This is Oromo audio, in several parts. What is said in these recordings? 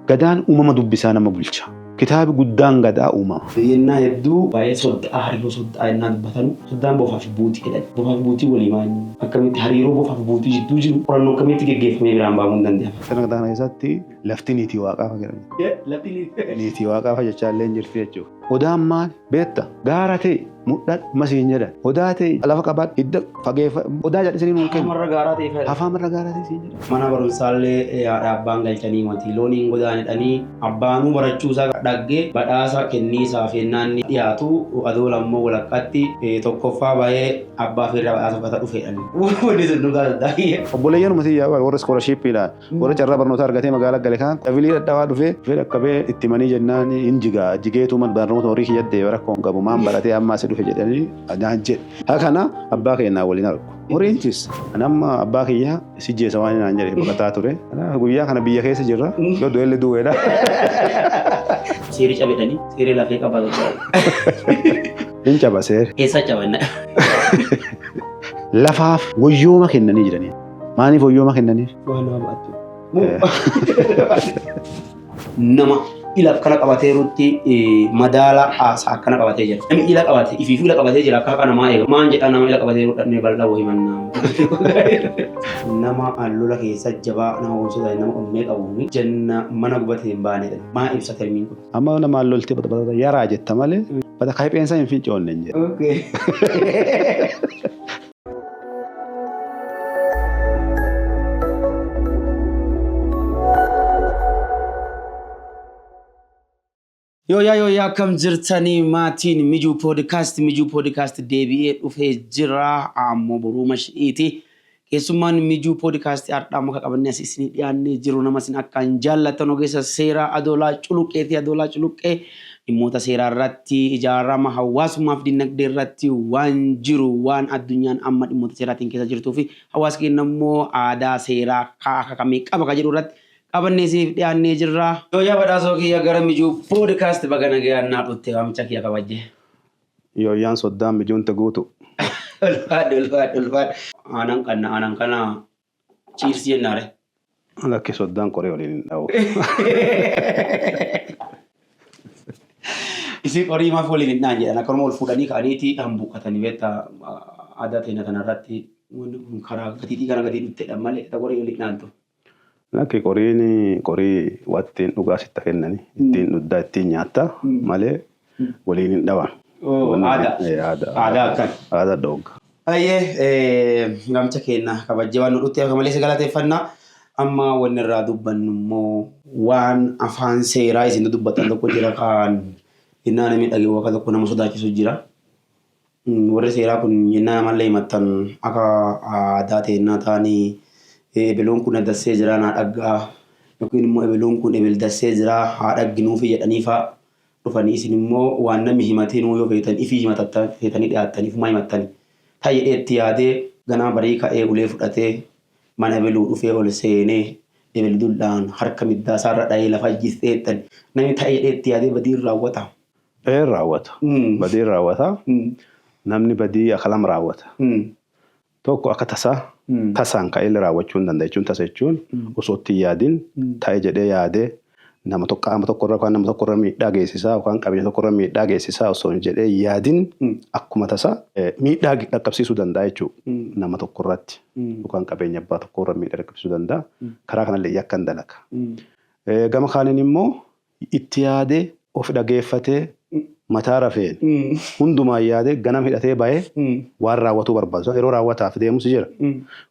Gadaan uumama dubbisaa nama bulcha. Kitaabi guddaan gadaa uumama. Yennaa hedduu waa'ee sodda'aa hariiroo sodda'aa yennaa dubbatanu soddaan bofaa fi buutii jedhan. Bofaa fi buutii walii maal? Akkamitti hariiroo bofaa fi buutii jidduu jiru qorannoo akkamitti geggeeffamee biraan bahamuu hin danda'ama? Sirna gadaa kana keessatti lafti niitii waaqaa fa jedhani. Lafti niitii waaqaa fa jechaa illee hin jirti jechuudha. Odaan maali? Beekta? Gaara ta'e mudhadhu ma siin jedhan. Odaa ta'e lafa qabadhu hidda fageeffa odaa jedhisanii nuun kennu. Hafaamarra gaaraa ta'e fayyada. Hafaamarra gaaraa ta'e siin jedhan. Mana barumsaallee haadha abbaan galchanii mati looniin godaanidhanii abbaanuu barachuusaa dhaggee badhaasa kenniisaaf yennaan dhiyaatu adoola immoo walakkaatti tokkoffaa bahee abbaa feerraa badhaasa fudhata dhufeedhan. Wanni sun dhugaa daddaa. Obboleeyyanuma tiyyaa warra iskoolarshiippiidhaan warra carraa barnootaa argatee magaalaa gale kaan dabilii dhadhaawaa dhufee dhufee dhaqqabee itti himanii jennaan hin jigaa jigeetuu man barnoota horii kiyya deema rakkoo hin qabu maan baratee amma asi dhufe jedhanii naan jedhe. Haa kana abbaa keenyaa waliin argu. Horiin tis ani amma abbaa kiyya si jeessa waan naan jedhe baqataa ture. Kanaaf guyyaa kana biyya keessa jirra yoo du'ellee du'eedha. Seeri cabedhanii seeri lafee qaba. Hin caba seeri. Eessa cabanna? Lafaaf woyyooma kennanii jiranii. Maaliif woyyooma kennaniif? Waan nama ba'attu. Nama ila akkana qabateerutti madaala haasaa akkana qabatee jira. Namni ila qabate ifiifuu ila qabatee jira akka haqa namaa eega. Maan jedhaa nama ila qabateeru dhannee bal'aa wayii mannaa. Nama lola keessa jabaa nama gosoota nama onnee qabu janna mana gubate hin baanedha. Maa ibsa termiin kun? Amma namaan loltee bata bata yaraa jetta malee bata kayipheensa hin fincoonne hin jedhu. Okay. Yooyaa yooyaa akkam jirtanii maatiin Mijuu Poodikaast Mijuu Poodikaast deebi'ee dhufee jira ammoo boruu mashi'iiti. Keessummaan Mijuu Poodikaast har'aa muka qabannee as isinii dhiyaannee jiru nama isin akkaan jaallattan ogeessa seeraa Adoolaa Culuqqeeti. Adoolaa Culuqqee dhimmoota seeraa irratti ijaarama hawaasummaa fi dinagdee irratti waan jiru waan addunyaan amma dhimmoota seeraatiin keessa jirtuu fi hawaasa keenya immoo aadaa seeraa akka kamii qaba ka jedhu irratti qabannee isiniif dhiyaannee jirra. Yooyaa badhaasoo kiyya gara Mijuu Poodikaast baga nagayaan naa dhutte waamicha kiyya kabajje. Yooyyaan soddaan mijuun te guutu. Ulfaadhu ulfaadhu ulfaadhu. Aanan qanna aanan kana cheers jennaare. Lakki soddaan qoree waliin hin dha'u. Isin qorii maaf waliin hin dha'an jedhan akkanuma ol fuudhanii ka'aniiti hambuuqqatanii beektaa aadaa teenya tanarratti wanni kun karaa gatiitii kana gatii dhuttedha malee ta qorii waliin dhaantu. Lakki qoriin qorii waa ittiin dhugaa sitta kennani ittiin dhugdaa ittiin nyaatta malee waliin hin dhawan. Aadaa. Aadaa. Aadaa akkan. Aadaa dhoogga. Hayyee gamcha keenya kabajjee waan nu dhutte akka malee si galateeffannaa. Amma wanni irraa dubbannu immoo waan afaan seeraa isin dubbattan tokko jira kan yennaa namni dhaga'u akka tokko nama sodaachisu jira. Warri seeraa kun yennaa namallee himattan akka aadaa teennaa ta'anii ebeluun kun dassee jira naa dhaggaa yookiin immoo ebeluun kun ebel dassee jira haa dhagginuufi jedhanii fa'a dhufanii isin immoo waan namni himatinuu yoo feetan ifii himatattan feetanii dhiyaattanii ifumaa himattani. Ta jedhee itti yaadee ganama barii ka'ee ulee fudhatee mana ebeluu dhufee ol seenee ebel dul'aan harka middaa isaarra dha'ee lafa jissee jettan namni ta'e jedhee itti yaadee badiin raawwata. Ee raawwata. Badii raawwata. Namni badii akka lama raawwata. Tokko akka tasaa tasaan ka'ee raawwachuu hin danda'a jechuun tasa jechuun osoo itti hin yaadin ta'e jedhee yaadee nama tokko qaama tokkorra yookaan nama tokkorra miidhaa geessisaa yookaan qabeenya tokkorra miidhaa geessisaa osoo hin jedhee yaadin akkuma tasaa miidhaa dhaqqabsiisuu danda'a jechuudha. Nama tokkorratti yookaan qabeenya abbaa tokkorra miidhaa dhaqqabsiisuu danda'a. Karaa kanallee yakka hin dalaga. Gama kaaniin immoo itti yaadee of dhageeffatee mataa rafeen hundumaan yaadee ganama hidhatee bahee waan raawwatuu barbaadu yeroo raawwataaf deemus jira.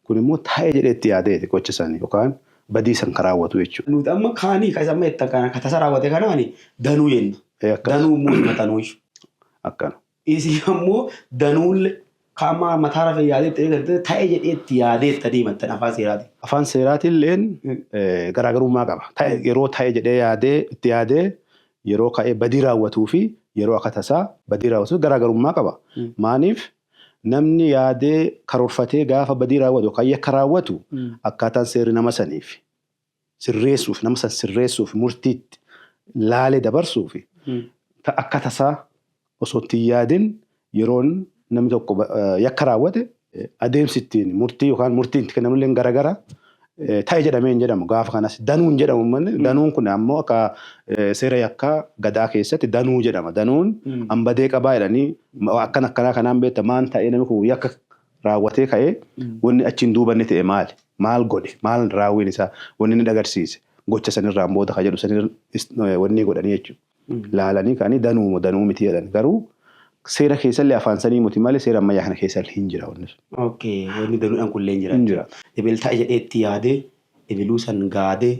Kun immoo taa'ee jedhee itti yaadeeti gocha sanii yookaan badii san kan raawwatu jechuudha. Nuti amma kaanii kan isa amma jettan kana ka tasa raawwate kanaani danuu jenna. Akkas. Danuu immoo himatanuu jechuudha. Akkana. Isin ammoo danuulle ka amma mataa rafee yaadee itti eegalte ta'e jedhee itti yaadee itti adeemattan afaan seeraatiin. Afaan seeraatiin garaagarummaa qaba. Ta'e yeroo ta'e jedhee yaadee itti yaadee yeroo ka'ee badii raawwatuu fi yeroo akka tasaa badii raawwatu garaagarummaa qaba. Maaniif namni yaadee karoorfatee gaafa badii raawwatu yookaan yakka raawwatu akkaataan seerri nama saniif sirreessuuf nama san sirreessuuf murtiitti laalee dabarsuuf akka tasaa osoo itti hin yaadin yeroon namni tokko yakka raawwate adeemsi ittiin murtii yookaan murtiin itti kennamullee garagara. Ta'e jedhamee hin jedhamu gaafa kanas danuu hin jedhamu malee danuun kun ammoo akka seera yakkaa gadaa keessatti danuu jedhama. Danuun hambadee qabaa jedhanii akkan akkanaa kanaan beekta maan ta'ee namni kun yakka raawwatee ka'ee wanni achiin duuba inni ta'e maali? Maal godhe? Maal raawwiin isaa? Wanni inni agarsiise? Gocha sanirraan booda kan jedhu sanirra wanni godhanii jechuudha. Laalanii ka'anii danuu moo danuu miti jedhan garuu seera keessallee afaan sanii miti malee seera ammayyaa kana keessallee hin jira wanni sun. Okay, wanni danuudhaan kunillee hin jira. Hin jira. Ebel taa'e jedhee itti yaadee ebeluu san gaadee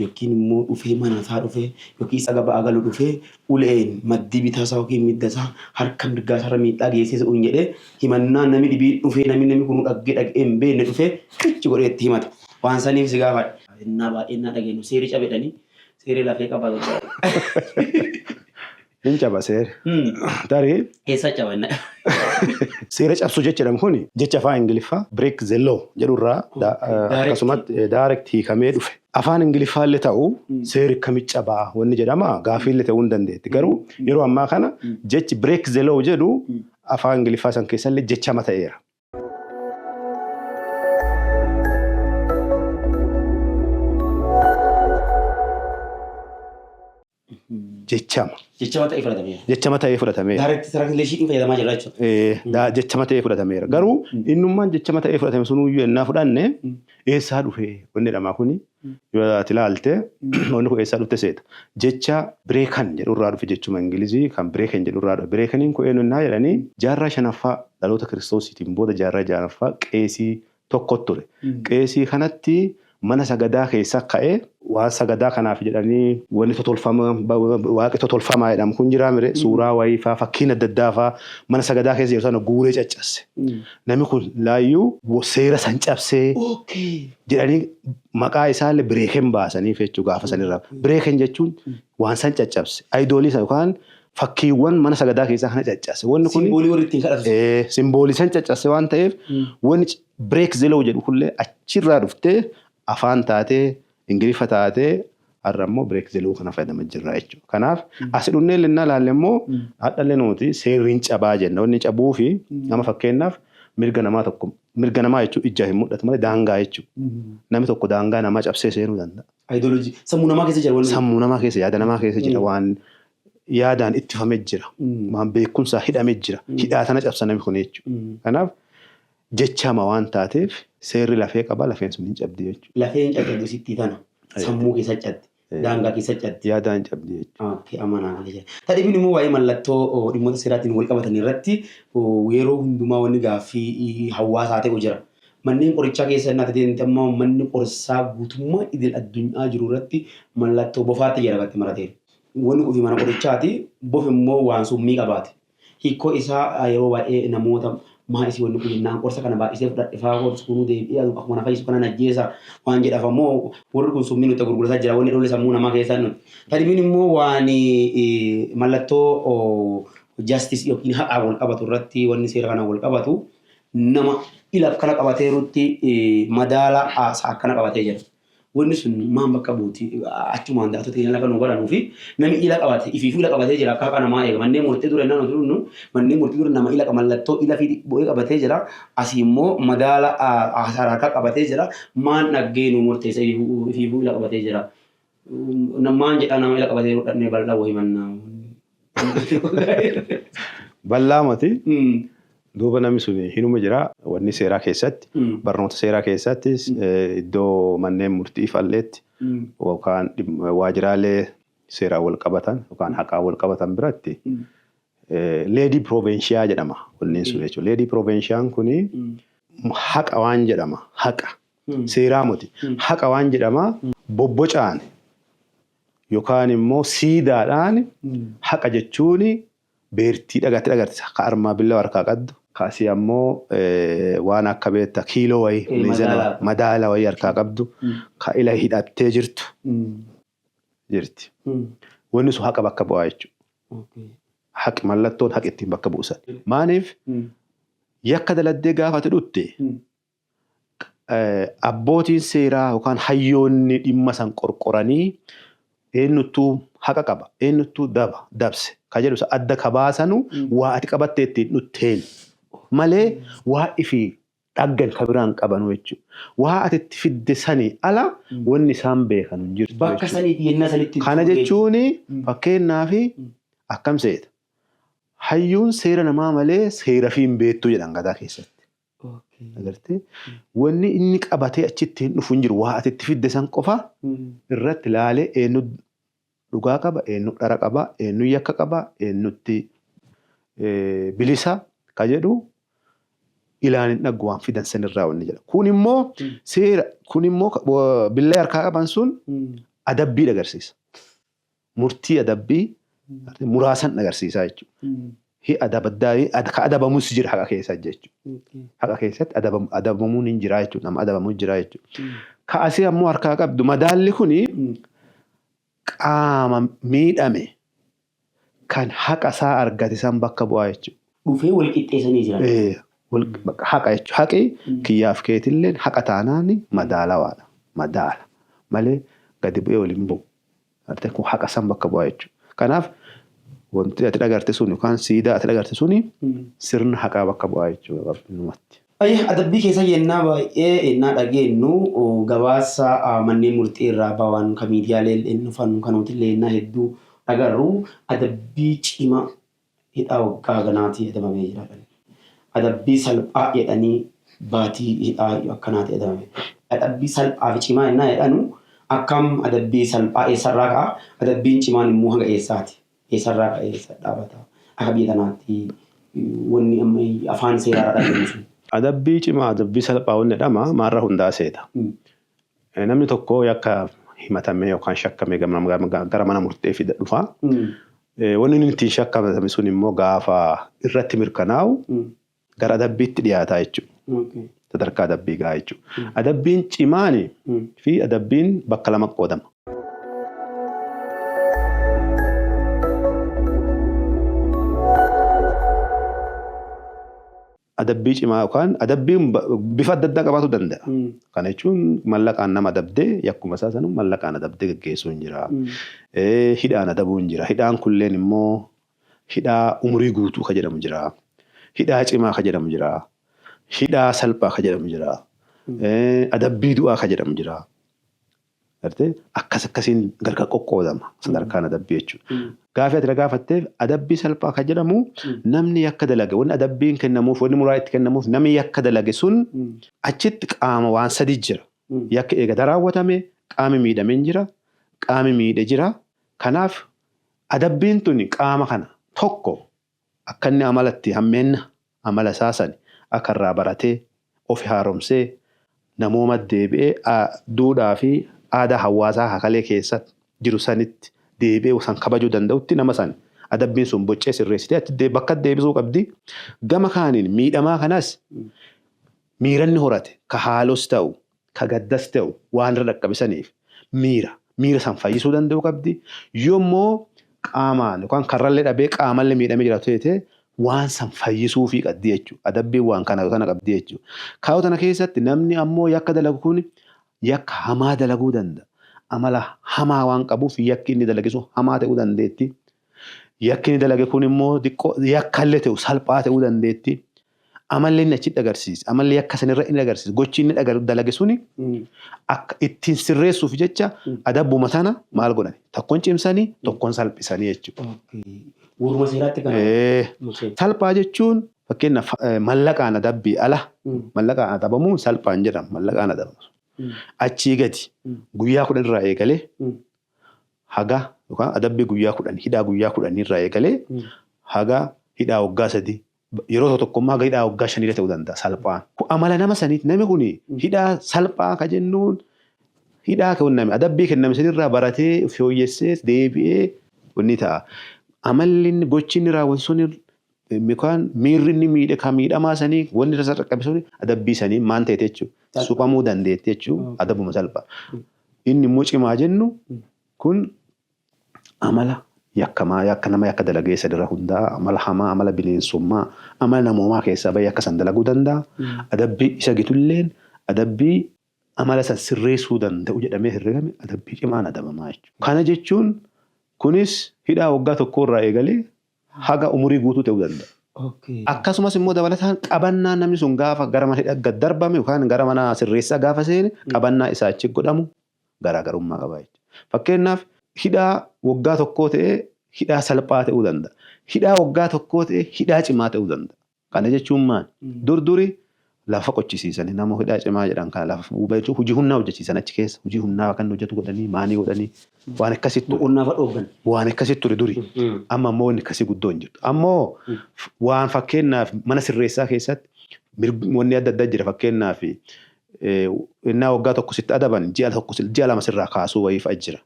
yookiin immoo dhufee mana isaa dhufee yookiin isa gabaa galu dhufee uleen maddii bitaa isaa yookiin midda isaa harka mirgaa isaarra miidhaa geessise un jedhee himannaa namni dhibiin dhufee namni kun dhaggee dhagee hin beekne dhufee kichi godhee itti himata. Waan saniif si gaafadha. Innaa baay'ee innaa dhageenyu seerri cabedhanii seerri lafee qaba. Hin caba seerri. Tarii Eessa caba inni? Seera cabsuu jecha jedhamu kun jecha afaan Ingiliffaa "break the law" jedhurraa akkasumatti direct hiikamee dhufe. Afaan Ingiliffaa illee ta'u seerri akkamitti cabaa wanni jedhama gaafii illee ta'uu hin dandeetti. Garuu yeroo ammaa kana jechi "break the law" jedhu afaan Ingiliffaa san keessallee jechama ta'eera. Jechama. Jechama ta'ee fudhatameera. Jechama ta'ee fudhatameera. Direct translation fayyadamaa jirra jechuudha. Jechama ta'ee fudhatameera. Garuu innummaan jechama ta'ee fudhatame sunuyyuu ennaa fudhanne eessaa dhufe wanni jedhamaa kuni yoo ati ilaalte wanni kun eessaa dhufte seeta. Jecha "breaken" jedhurraa dhufe, jechuma Ingilizii kan "breaken" jedhurraa dhufe. Breakeniin kun eenyu ennaa jedhanii jaarraa shanaffaa dhaloota Kiristoosiitiin booda jaarraa ja'affaa qeesii tokko ture. Qeesii kanatti mana sagadaa keessa ka'ee waan sagadaa kanaaf jedhanii wanni totolfama waaqi totolfamaa jedhamu kun jiraa mire suuraa wayii faa fakkiin adda addaa faa mana sagadaa keessa jiru sana guuree caccasse. Namni kun laayyuu seera san cabsee jedhanii maqaa isaallee Breaken baasaniif jechuu gaafa sanirraa. Breaken jechuun waan san caccabse. Idolii sana yookaan fakkiiwwan mana sagadaa keessaa kana caccabse. Wanni kun Symbolii warri ittiin kadhatu. Symbolii san caccabse waan ta'eef wanni "break the law" jedhu kunillee achirraa dhuftee afaan taatee Ingiliffa taatee har'a immoo "break the law" kana fayyadamaa jirra jechuudha. Kanaaf as dhunnee linnaa ilaalle immoo hadhallee nuti seerri hin cabaa jenna. Wanni cabuu fi nama fakkeenyaaf mirga namaa tokko, mirga namaa jechuun ijaan hin mul'atu malee daangaa jechuudha. Namni tokko daangaa namaa cabsee seenuu danda'a. Ideology sammuu namaa keessa jira wanni. Sammuu namaa keessa, yaada namaa keessa jira, waan yaadaan ittifamee jira. Waan beekumsaa hidhamee jira. Hidhaa tana cabsa namni kun jechuudha. Kanaaf jechama waan taateef seerri lafee qaba, lafeen sun hin cabdi jechuudha. Lafeen caccabdu sittii tana sammuu keessa cabdi, daangaa keessa cabdi. Yaadaan cabdi jechuudha. Okay, amanaa kana jira. Tadhibiin immoo waa'ee mallattoo dhimmoota seeraatiin wal qabatan irratti yeroo hundumaa wanni gaaffii hawaasaa ta'u jira. Manneen qorichaa keessa innaa ta'e amma manni qorsaa guutummaa idil addunyaa jiru irratti mallattoo bofaatti jira irratti marateera. Wanni kun mana qorichaati, bofi immoo waan summii qabaate. Hiikoo isaa yeroo baay'ee namoota maa isii wanni kun jennaan qorsa kana baay'isee fudhadhe faa qorsi kunuu deebi'ee akkuma na fayyisu kana najjeessa waan jedhaaf ammoo warri kun summii nutti gurgurataa jira wanni dholle sammuu namaa keessaa nuti. Tadhibiin immoo waan mallattoo justice yookiin haqaa wal qabatu irratti wanni seera kanaan wal qabatu nama ila akkana qabateerutti madaala haasaa akkana qabatee jira. Wanni sun maan bakka buuti achumaan daatota ila kan nu godhanuu fi namni ila qabate ifiifuu ila qabatee jira akka haqa namaa eega. Manneen murtii dura innaan nuti dhufnu manneen murtii dura nama ila mallattoo ila fi bu'ee qabatee jira. Asii immoo madaala haasaa harkaa qabatee jira. Maan dhaggee nu murteessa ifiifuu ila qabatee jira. Maan jedhaa nama ila qabatee dhannee bal'aa wayii mannaa. Bal'aa mati. Duuba namni sun hinuma jira wanni seeraa keessatti barnoota seeraa keessattis iddoo manneen murtii falleetti yookaan waajjiraalee seeraan wal qabatan yookaan haqaan wal qabatan biratti Lady Providentia jedhama wanni sun jechuudha. Lady Providentiaan kuni haqa waan jedhama, haqa seeraa miti, haqa waan jedhama bobbocaan yookaan immoo siidaadhaan. Haqa jechuun beertii dhagatti dhagarti ka armaa billaa harkaa qabdu kaasii ammoo waan akka beektaa kiiloo wayii madaala wayii harkaa qabdu ka ila hidhattee jirtu jirti. Wanni sun haqa bakka bu'aa jechuudha. Haqi mallattoon haqi ittiin bakka buusan. Maaliif yakka daladdee gaafate dhutte abbootiin seeraa yookaan hayyoonni dhimma san qorqoranii eenyuttuu haqa qaba, eenyuttuu daba dabse ka jedhu adda ka baasanu waa ati qabattee ittiin dhutteen malee waa ifii dhaggan ka biraan qabanu jechuudha. Waa ati itti fidde sanii ala wanni isaan beekan hin jirtu. Bakka saniiti yennaa sanitti. Kana jechuun fakkeenyaaf akkam seeta. Hayyuun seera namaa malee seera fi hin beektu jedhan gadaa keessatti. Agartee wanni inni qabatee achitti hin dhufu hin jiru. Waa ati itti fidde san qofa irratti ilaalee eenyu dhugaa qaba, eenyu dhara qaba, eenyu yakka qaba, eenyutti bilisa ka jedhu ilaan hin dhaggu waan fidan sanirraa wanni jedha. Kun immoo seera kun immoo billee harkaa qaban sun adabbii agarsiisa. Murtii adabbii muraasan agarsiisa jechuudha. Adabaddaa ka adabamus jira haqa keessa jechuudha. Haqa keessatti adabamuun hin jira jechuudha. Nama adabamuun jira jechuudha. Ka asii ammoo harkaa qabdu madaalli kuni qaama miidhame kan haqa isaa argate san bakka bu'aa jechuudha. Dhufee wal qixxeessanii jiran. Haqa jechuudha. Haqi kiyyaaf keetillee haqa taanaan madaalawaadha. Madaala malee gadi bu'ee waliin bu'u. Kun haqa san bakka bu'aa jechuudha. Kanaaf wanti ati dhagarte sun yookaan siidaa ati dhagarte suni sirna haqaa bakka bu'aa jechuudha numatti. Adabbii keessa yennaa baay'ee yennaa dhageenyu gabaasa manneen murtii irraa bawan kan miidiyaalee dhufan kanuutillee yennaa hedduu agarru adabbii cimaa hidhaa waggaa ganaatii adabamee jira. Adabbii salphaa jedhanii baatii hidhaa akkanaati adabame. Adabbii salphaa fi cimaa yennaa jedhanu akkam adabbii salphaa eessarraa ka'a? Adabbiin cimaan immoo hanga eessaati? Eessarraa ka'a eessa dhaabata? Akka biyya tanaatti wanni amma afaan seeraa dhageenyu sun. Adabbii cimaa adabbii salphaa wanni jedhama maarra hundaa seeta. Namni tokko yakka himatamee yookaan shakkamee gara mana murtee fida dhufa. Wanni inni ittiin shakkamame sun immoo gaafa irratti mirkanaa'u gara adabbiitti dhiyaataa jechuudha. Sadarkaa adabbii gahaa jechuudha. Adabbiin cimaan fi adabbiin bakka lama qoodama. Adabbii cimaa yookaan adabbiin bifa adda addaa qabaatu danda'a. Kana jechuun mallaqaan nama adabdee yakkuma isaa sanuu mallaqaan adabdee geggeessuu hin jira. Hidhaan adabuu hin jira. Hidhaan kulleen immoo hidhaa umurii guutuu ka jedhamu jira. Hidhaa cimaa ka jedhamu jira. Hidhaa salphaa ka jedhamu jira. Adabbii du'aa ka jedhamu jira. Akkas akkasiin gargar qoqqoodama sadarkaan adabbii jechuudha. Gaafii ati gaafatteef adabbii salphaa kan jedhamu namni yakka dalage wanni adabbiin kennamuuf wanni muraa itti kennamuuf namni yakka dalage sun achitti qaama waan sadi jira. Yakka eegata raawwatame qaami miidhamee jira qaami miidhe jira. Kanaaf adabbiin tuni qaama kana tokko akka inni amalatti hammeenna amala isaa sani akka irraa baratee ofi haaromsee namooma deebi'ee duudhaa fi aadaa hawaasaa hakalee keessa jiru sanitti deebi'ee san kabajuu danda'utti nama san adabbiin sun boccee sirreessitee achi bakka deebisuu qabdi. Gama kaaniin miidhamaa kanas miiranni horate ka haalos ta'u ka gaddas ta'u waan irra dhaqqabisaniif miira san fayyisuu danda'uu qabdi. Yoommoo qaamaan yookaan karrallee dhabee qaamallee miidhamee jiraatu ta'e waan san fayyisuufii qabdi jechuudha. Adabbiin waan kana tana qabdi jechuudha. Kaayoo tana keessatti namni ammoo yakka dalagu kun yakka hamaa dalaguu danda'a. Amala hamaa waan qabuuf yakki inni dalage sun hamaa ta'uu dandeetti. Yakki inni dalage kun immoo xiqqoo yakkallee ta'u salphaa ta'uu dandeetti. Amalli inni achitti agarsiise, amalli yakka sanirra inni agarsiise, gochi inni dalage suni akka ittiin sirreessuuf jecha adabbuma tana maal godhani? Tokkoon cimsanii, tokkoon salphisanii jechuudha. Waruma seeraatti kana. Salphaa jechuun fakkeenyaaf mallaqaan adabbii ala mallaqaan adabamuun salphaan jedhama mallaqaan adabamu. Achii gadi guyyaa 10 irraa eegalee haga yookaan adabbii guyyaa 10 hidhaa guyyaa 10 irraa eegalee haga hidhaa waggaa 3 yeroo tokko immoo haga hidhaa waggaa 5 ta'uu danda'a salphaan. Amala nama saniiti namni kun hidhaa salphaa ka jennuun hidhaa kenname adabbii kenname sanirraa baratee fooyyessee deebi'ee wanni ta'a. Amalli inni gochi inni raawwatu sun yookaan miirri inni miidhe kan miidhamaa sanii wanni irra qaqqabe sun adabbii sanii maan ta'e jechuudha. Suphamuu dandeetti jechuudha adabuma salphaa. Inni immoo cimaa jennu kun amala yakkamaa yakka nama yakka dalagee sanirra hundaa'a amala hamaa amala bineensummaa amala namoomaa keessaa bahee akka san dalaguu danda'a. Adabbii isa gitulleen adabbii amala san sirreessuu danda'u jedhamee herregame adabbii cimaan adabamaa jechuudha. Kana jechuun kunis hidhaa waggaa 1 irraa eegalee haga umurii guutuu ta'uu danda'a. Akkasumas immoo dabalataan qabannaa namni sun gaafa gara mana hidhaa gad darbame yookaan gara mana sirreessaa gaafa seene qabannaa isaa achi godhamu garaagarummaa qaba jechuudha. Fakkeenyaaf, hidhaa waggaa tokkoo ta'ee hidhaa salphaa ta'uu danda'a. Hidhaa waggaa tokkoo ta'ee hidhaa cimaa ta'uu danda'a. Kana jechuun maali? Dur duri lafa qochisiisanii, nama hidhaa cimaa jedhan kana lafa jechuun hojii humnaa hojjechiisan, achi keessa hojii humnaa kan hojjetu godhanii, maanii godhanii, waan akkasitti ture. Boqonnaa fa dhooggan. Waan akkasitti ture duri. Amma immoo wanni akkasii guddoo hin jirtu. Ammoo waan fakkeenyaaf mana sirreessaa keessatti wanni adda addaa jira. Fakkeenyaaf, innaa waggaa tokko sitti adaban, ji'a tokko, ji'a 2 sirraa kaasuu wayii fa'a jira.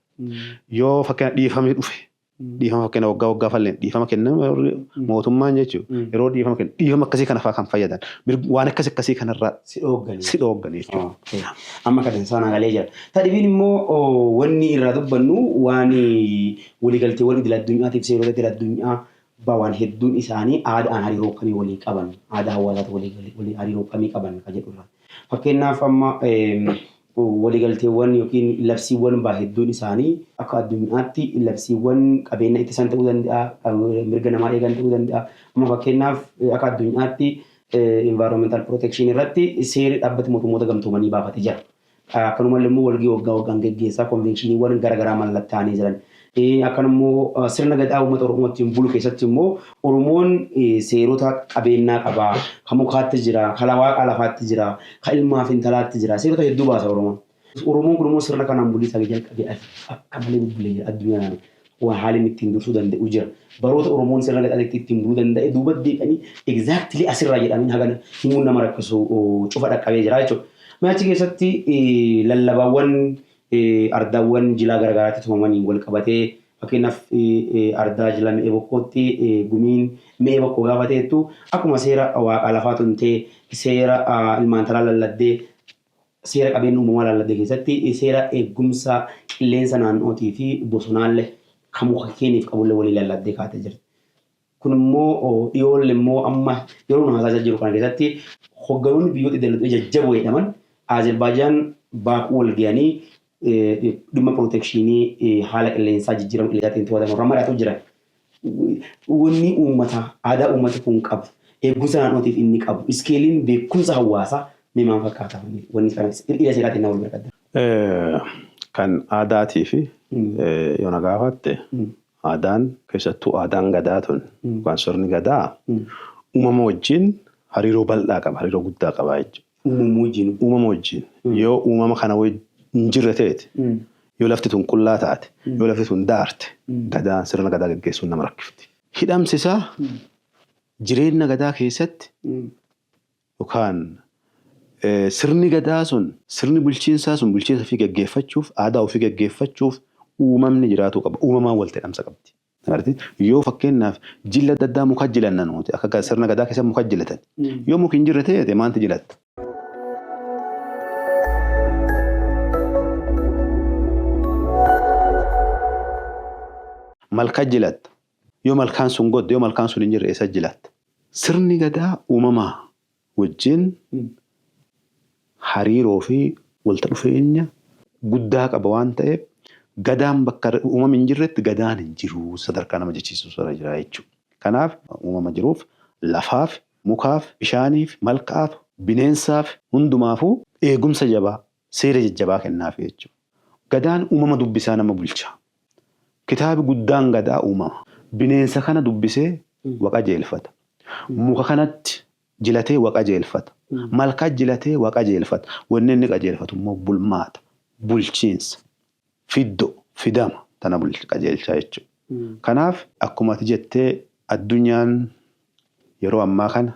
Yoo fakkeenya dhiifamni dhufe, dhiifama fakkeenya waggaa waggaa falleen dhiifama kenname mootummaan jechuudha. Yeroo dhiifama kennu, dhiifama akkasii kana fa'aa kan fayyadan, waan akkas akkasii kanarraa si dhoogganii. Si dhooggan jechuudha. Amma kan isaan galee jira. Tadhibiin immoo wanni irraa dubbannu waan waliigalteewwan idil addunyaatiif seerota idil addunyaa ba'an hedduun isaanii aadaan hariiroo akkamii walii qaban, aadaa hawaasaatti walii hariiroo akkamii qaban kan jedhurra. Fakkeenyaaf, amma waliigalteewwan yookiin labsiiwwan baa hedduun isaanii akka addunyaatti labsiiwwan qabeenya ittisan ta'uu danda'a, mirga namaa eegan ta'uu danda'a. Amma fakkeenyaaf, akka addunyaatti environmental protection irratti seerri dhaabbati mootummoota gamtoomanii baafatee jira. Akkanumallee immoo walgahii waggaa waggaan geggeessaa conventioniiwwan garaagaraa mallattaa'anii jiran. Akkanummoo sirna gadaa uummata Oromoo ittiin bulu keessatti immoo Oromoon seerota qabeenyaa qaba. Kan mukaatti jira, kan waaqa lafaatti jira, kan ilmaa fi intalaatti jira. Seerota hedduu baasa Oromoon. Oromoon kun immoo sirna kanaan bulii isaa jalqabee akka malee bubbulee jira addunyaa. Waan haalli inni ittiin dursuu danda'u jira. Baroota Oromoon sirna gadaa ittiin buluu danda'e duuba deeqanii exactly asirraa jedhamanii haga himuun nama rakkisu cufa dhaqqabee jira jechuudha. Achi keessatti lallabaawwan ardaawwan jilaa garaagaraatti tumamanii wal qabatee, fakkeenyaaf, ardaa jila mi'ee bokkootti gumiin mi'ee bokkoo gaafa ta'ettu, akkuma seera waaqa lafaa tumtee, seera ilmaan talaa lalladdee, seera qabeenya uumamaa lalladdee keessatti seera eegumsa qilleensa naannootii fi bosonaallee kan muka keeniif qabullee walii lalladdee kaatee jirti. Kun immoo dhiyoolle immoo amma yeroo nu haasaa jiru kana keessatti hogganoonni biyyoota idil jajjaboo jedhaman Azerbaajaan Baakuu wal ga'anii dhimma protectionii haala qilleensaa, jijjiirama qilleensaatiin to'atamu irra mari'atu jiran. Wanni uummata aadaa uummata kun qabu, eegumsa naannootiif inni qabu, scaleiin beekumsa hawaasaa mee maal fakkaata, wanni kana ila seeraatiin nama wal bira qabda? Kan aadaatii fi yoo na gaafatte, aadaan, keessattuu aadaan gadaa tun yookaan sirni gadaa, uumama wajjin hariiroo bal'aa qaba, hariiroo guddaa qaba jechuudha. Uumamuu wajjin. Uumama wajjin. Yoo uumama kana hin jirre ta'eeti, yoo lafti tun qullaa taate, yoo lafti tun daarte, gadaan sirna gadaa gaggeessuun nama rakkifti. Hidhamsisaa jireenya gadaa keessatti yookaan sirni gadaa sun, sirni bulchiinsaa sun, bulchiinsa ofii gaggeeffachuuf, aadaa ofii gaggeeffachuuf uumamni jiraatuu qaba. Uumamaan walitti hidhamsa qabdi. Yoo fakkeenyaaf jilla adda addaa muka jilanna nuti akka sirna gadaa keessa muka jilatan. Yoo muki hin jirre ta'e maanti jilatta? Malka jilatta. Yoo malkaan sun godde, yoo malkaan sun hin jirre, eessa jilatta? Sirni gadaa uumamaa wajjin hariiroo fi walta dhufeenya guddaa qaba waan ta'eef, gadaan bakka uumamni hin jirretti gadaan hin jiru sadarkaa nama jechiisu sana jira jechuudha. Kanaaf uumama jiruuf, lafaaf, mukaaf, bishaaniif, malkaaf, bineensaaf hundumaafuu eegumsa jabaa, seera jajjabaa kennaaf jechuudha. Gadaan uumama dubbisaa nama bulcha. Kitaabi guddaan gadaa uumama. Bineensa kana dubbisee waqa jeelfata. Muka kanatti jilatee waqa jeelfata. Malkaa jilatee waqa jeelfata. Wanni inni qajeelfatu immoo bulmaata, bulchiinsa, fiddo, fidama tana qajeelchaa jechuudha. Kanaaf akkuma ati jettee, addunyaan yeroo ammaa kana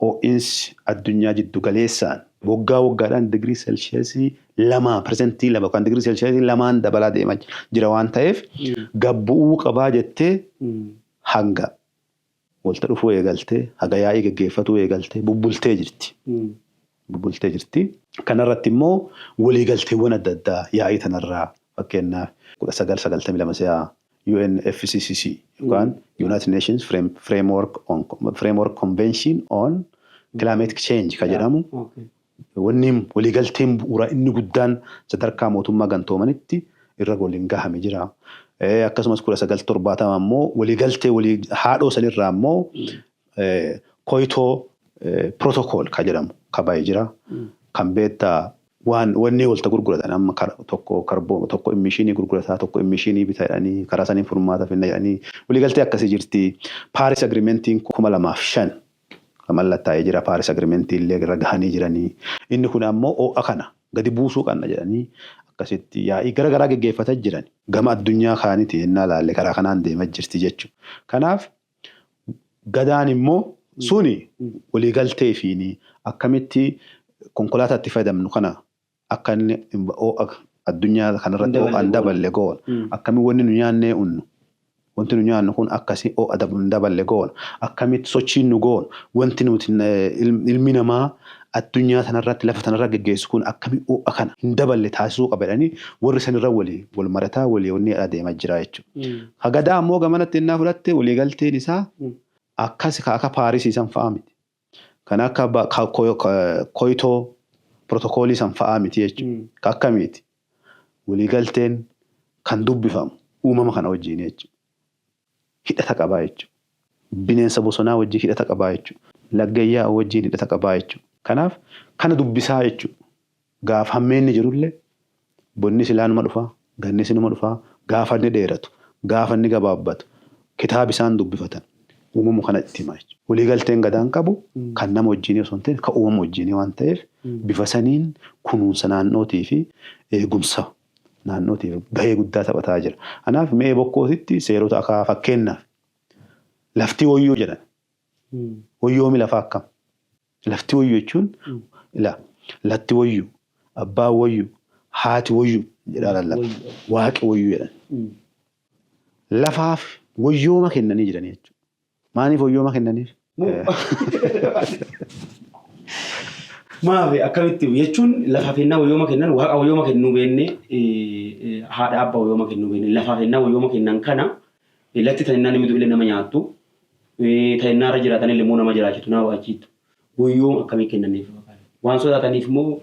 ho'iinsi addunyaa jiddu galeessaan waggaa waggaadhaan digirii seelsheesii 2, 2% yookaan digirii seelsheesii 2n dabalaa deemaa jira waan ta'eef, gabbu'uu qabaa jettee hanga walta dhufuu eegaltee, haga yaa'ii gaggeeffatuu eegaltee bubbultee jirti. Bubbultee jirti. Kanarratti immoo waliigalteewwan adda addaa yaa'ii tanarraa, fakkeenyaaf 1992 si'a UNFCCC yookaan United Nations Framework Convention on Climate Change ka jedhamu, wanni waliigalteen bu'uuraa inni guddaan sadarkaa mootummaa gamtoomanitti irra waliin gahame jira. Akkasumas 1970 immoo waliigaltee walii haadhoo sanirraa immoo Kyoto Protocol kan jedhamu kaba'ee jira. Kan beektaa waan wanni walta gurguratan amma tokko karboo tokko emission gurgurataa, tokko emission bitaa jedhanii, karaa saniin furmaata finna jedhanii waliigaltee akkasii jirti. Paris Agreementiin 2005 kan mallattaa'ee jira. Paris Agreementii illee irra gahanii jiranii. Inni kun ammoo ho'a kana gadi buusuu qabna jedhanii akkasitti yaa'ii gara garaa geggeeffataa jiran. Gama addunyaa kaaniiti yennaa laalle karaa kanaan deemaa jirti jechuudha. Kanaaf Gadaan immoo suni waliigaltee fi akkamitti konkolaataa itti fayyadamnu kana akka inni ho'a addunyaa kanarratti ho'a hin daballe goona. Akkamitti wanni nu nyaannee unnu, wanti nu nyaannu kun akkasii ho'a hin daballe goona. Akkamitti sochiin nu goonu, wanti nuti ilmi namaa addunyaa tanarratti, lafa tanarra geggeessu kun akkamitti ho'a kana hin daballe taasisuu qaba jedhanii warri sanirra walii wal marataa, walii wanni adeemaa jira jechuudha. Ha Gadaa ammoo gamanatti innaa fudhatte, waliigalteen isaa akkas ka akka Paarisii san fa'aa miti. Kan akka Kyoto Protocolii san fa'aa miti jechuudha. Ka akkamiiti? Waliigalteen kan dubbifamu uumama kana wajjin jechuudha. Hidhata qabaa jechuudha. Bineensa bosonaa wajjin hidhata qabaa jechuudha. Laggeen yaa'u wajjin hidhata qabaa jechuudha. Kanaaf kana dubbisaa jechuudha. Gaafa hammeenni jirullee bonni silaa numa dhufaa, gannis numa dhufaa, gaafa inni dheeratu, gaafa inni gabaabbatu, kitaaba isaan dubbifatan uumamu kana itti hima jechuudha. Waliigalteen Gadaan qabu kan nama wajjin osoo hin ta'in kan uumama wajjin waan ta'eef, bifa saniin kunuunsa naannootii fi eegumsa naannootiif gahee guddaa taphataa jira. Kanaaf Me'ee Bokkootitti seerota akka fakkeenyaaf lafti woyyuu jedhan. Woyyoomi lafaa akkam? Lafti woyyuu jechuun ila latti woyyuu, abbaan woyyuu, haati woyyuu jedhaa lallaba. Waaqi woyyuu jedhan. Lafaaf woyyooma kennanii jiranii jechuudha. Maaliif woyyooma kennaniif? Maafi akkamitti jechuun lafaaf ennaa wayyooma kennan, Waaqa wayyooma kennuu beenne, haadha abbaa wayyooma kennuu beenne, lafaaf ennaa wayyooma kennan kana, latti tan ennaa namni du'e nama nyaattu, tan ennaa irra jiraatan illee immoo nama jiraachitu, nama baachiittu, wayyooma akkamii kennaniif? Waan sodaataniif immoo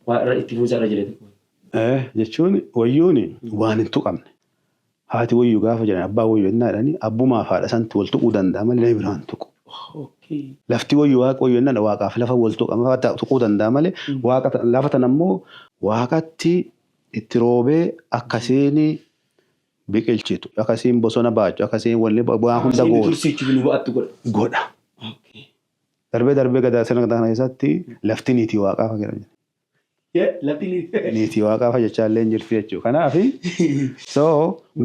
waa irra itti fuunsa irra jira? Jechuun wayyuun waan hin tuqamne. Haati wayyuu gaafa jedhan, abbaa wayyuu jennaa jedhanii, abbumaaf haadha santi wal tuquu danda'a malee namni biraan tuqu. Lafti wayyuu, Waaqa wayyuu jennaan, Waaqaaf lafa wal tuquu danda'a malee, Waaqa lafa tan ammoo Waaqatti itti roobee akkasiin biqilchitu, akkasiin bosona baachu, akkasiin wanni waan hunda gootu. Tursiichuuf nu ba'attu godha. Godha. Darbee darbee Gadaa, sirna Gadaa kana keessatti lafti niitii Waaqaa fa'a jedhama. Lafti niitii Waaqaa fa'a jechaa illee hin jirti jechuudha. Kanaaf so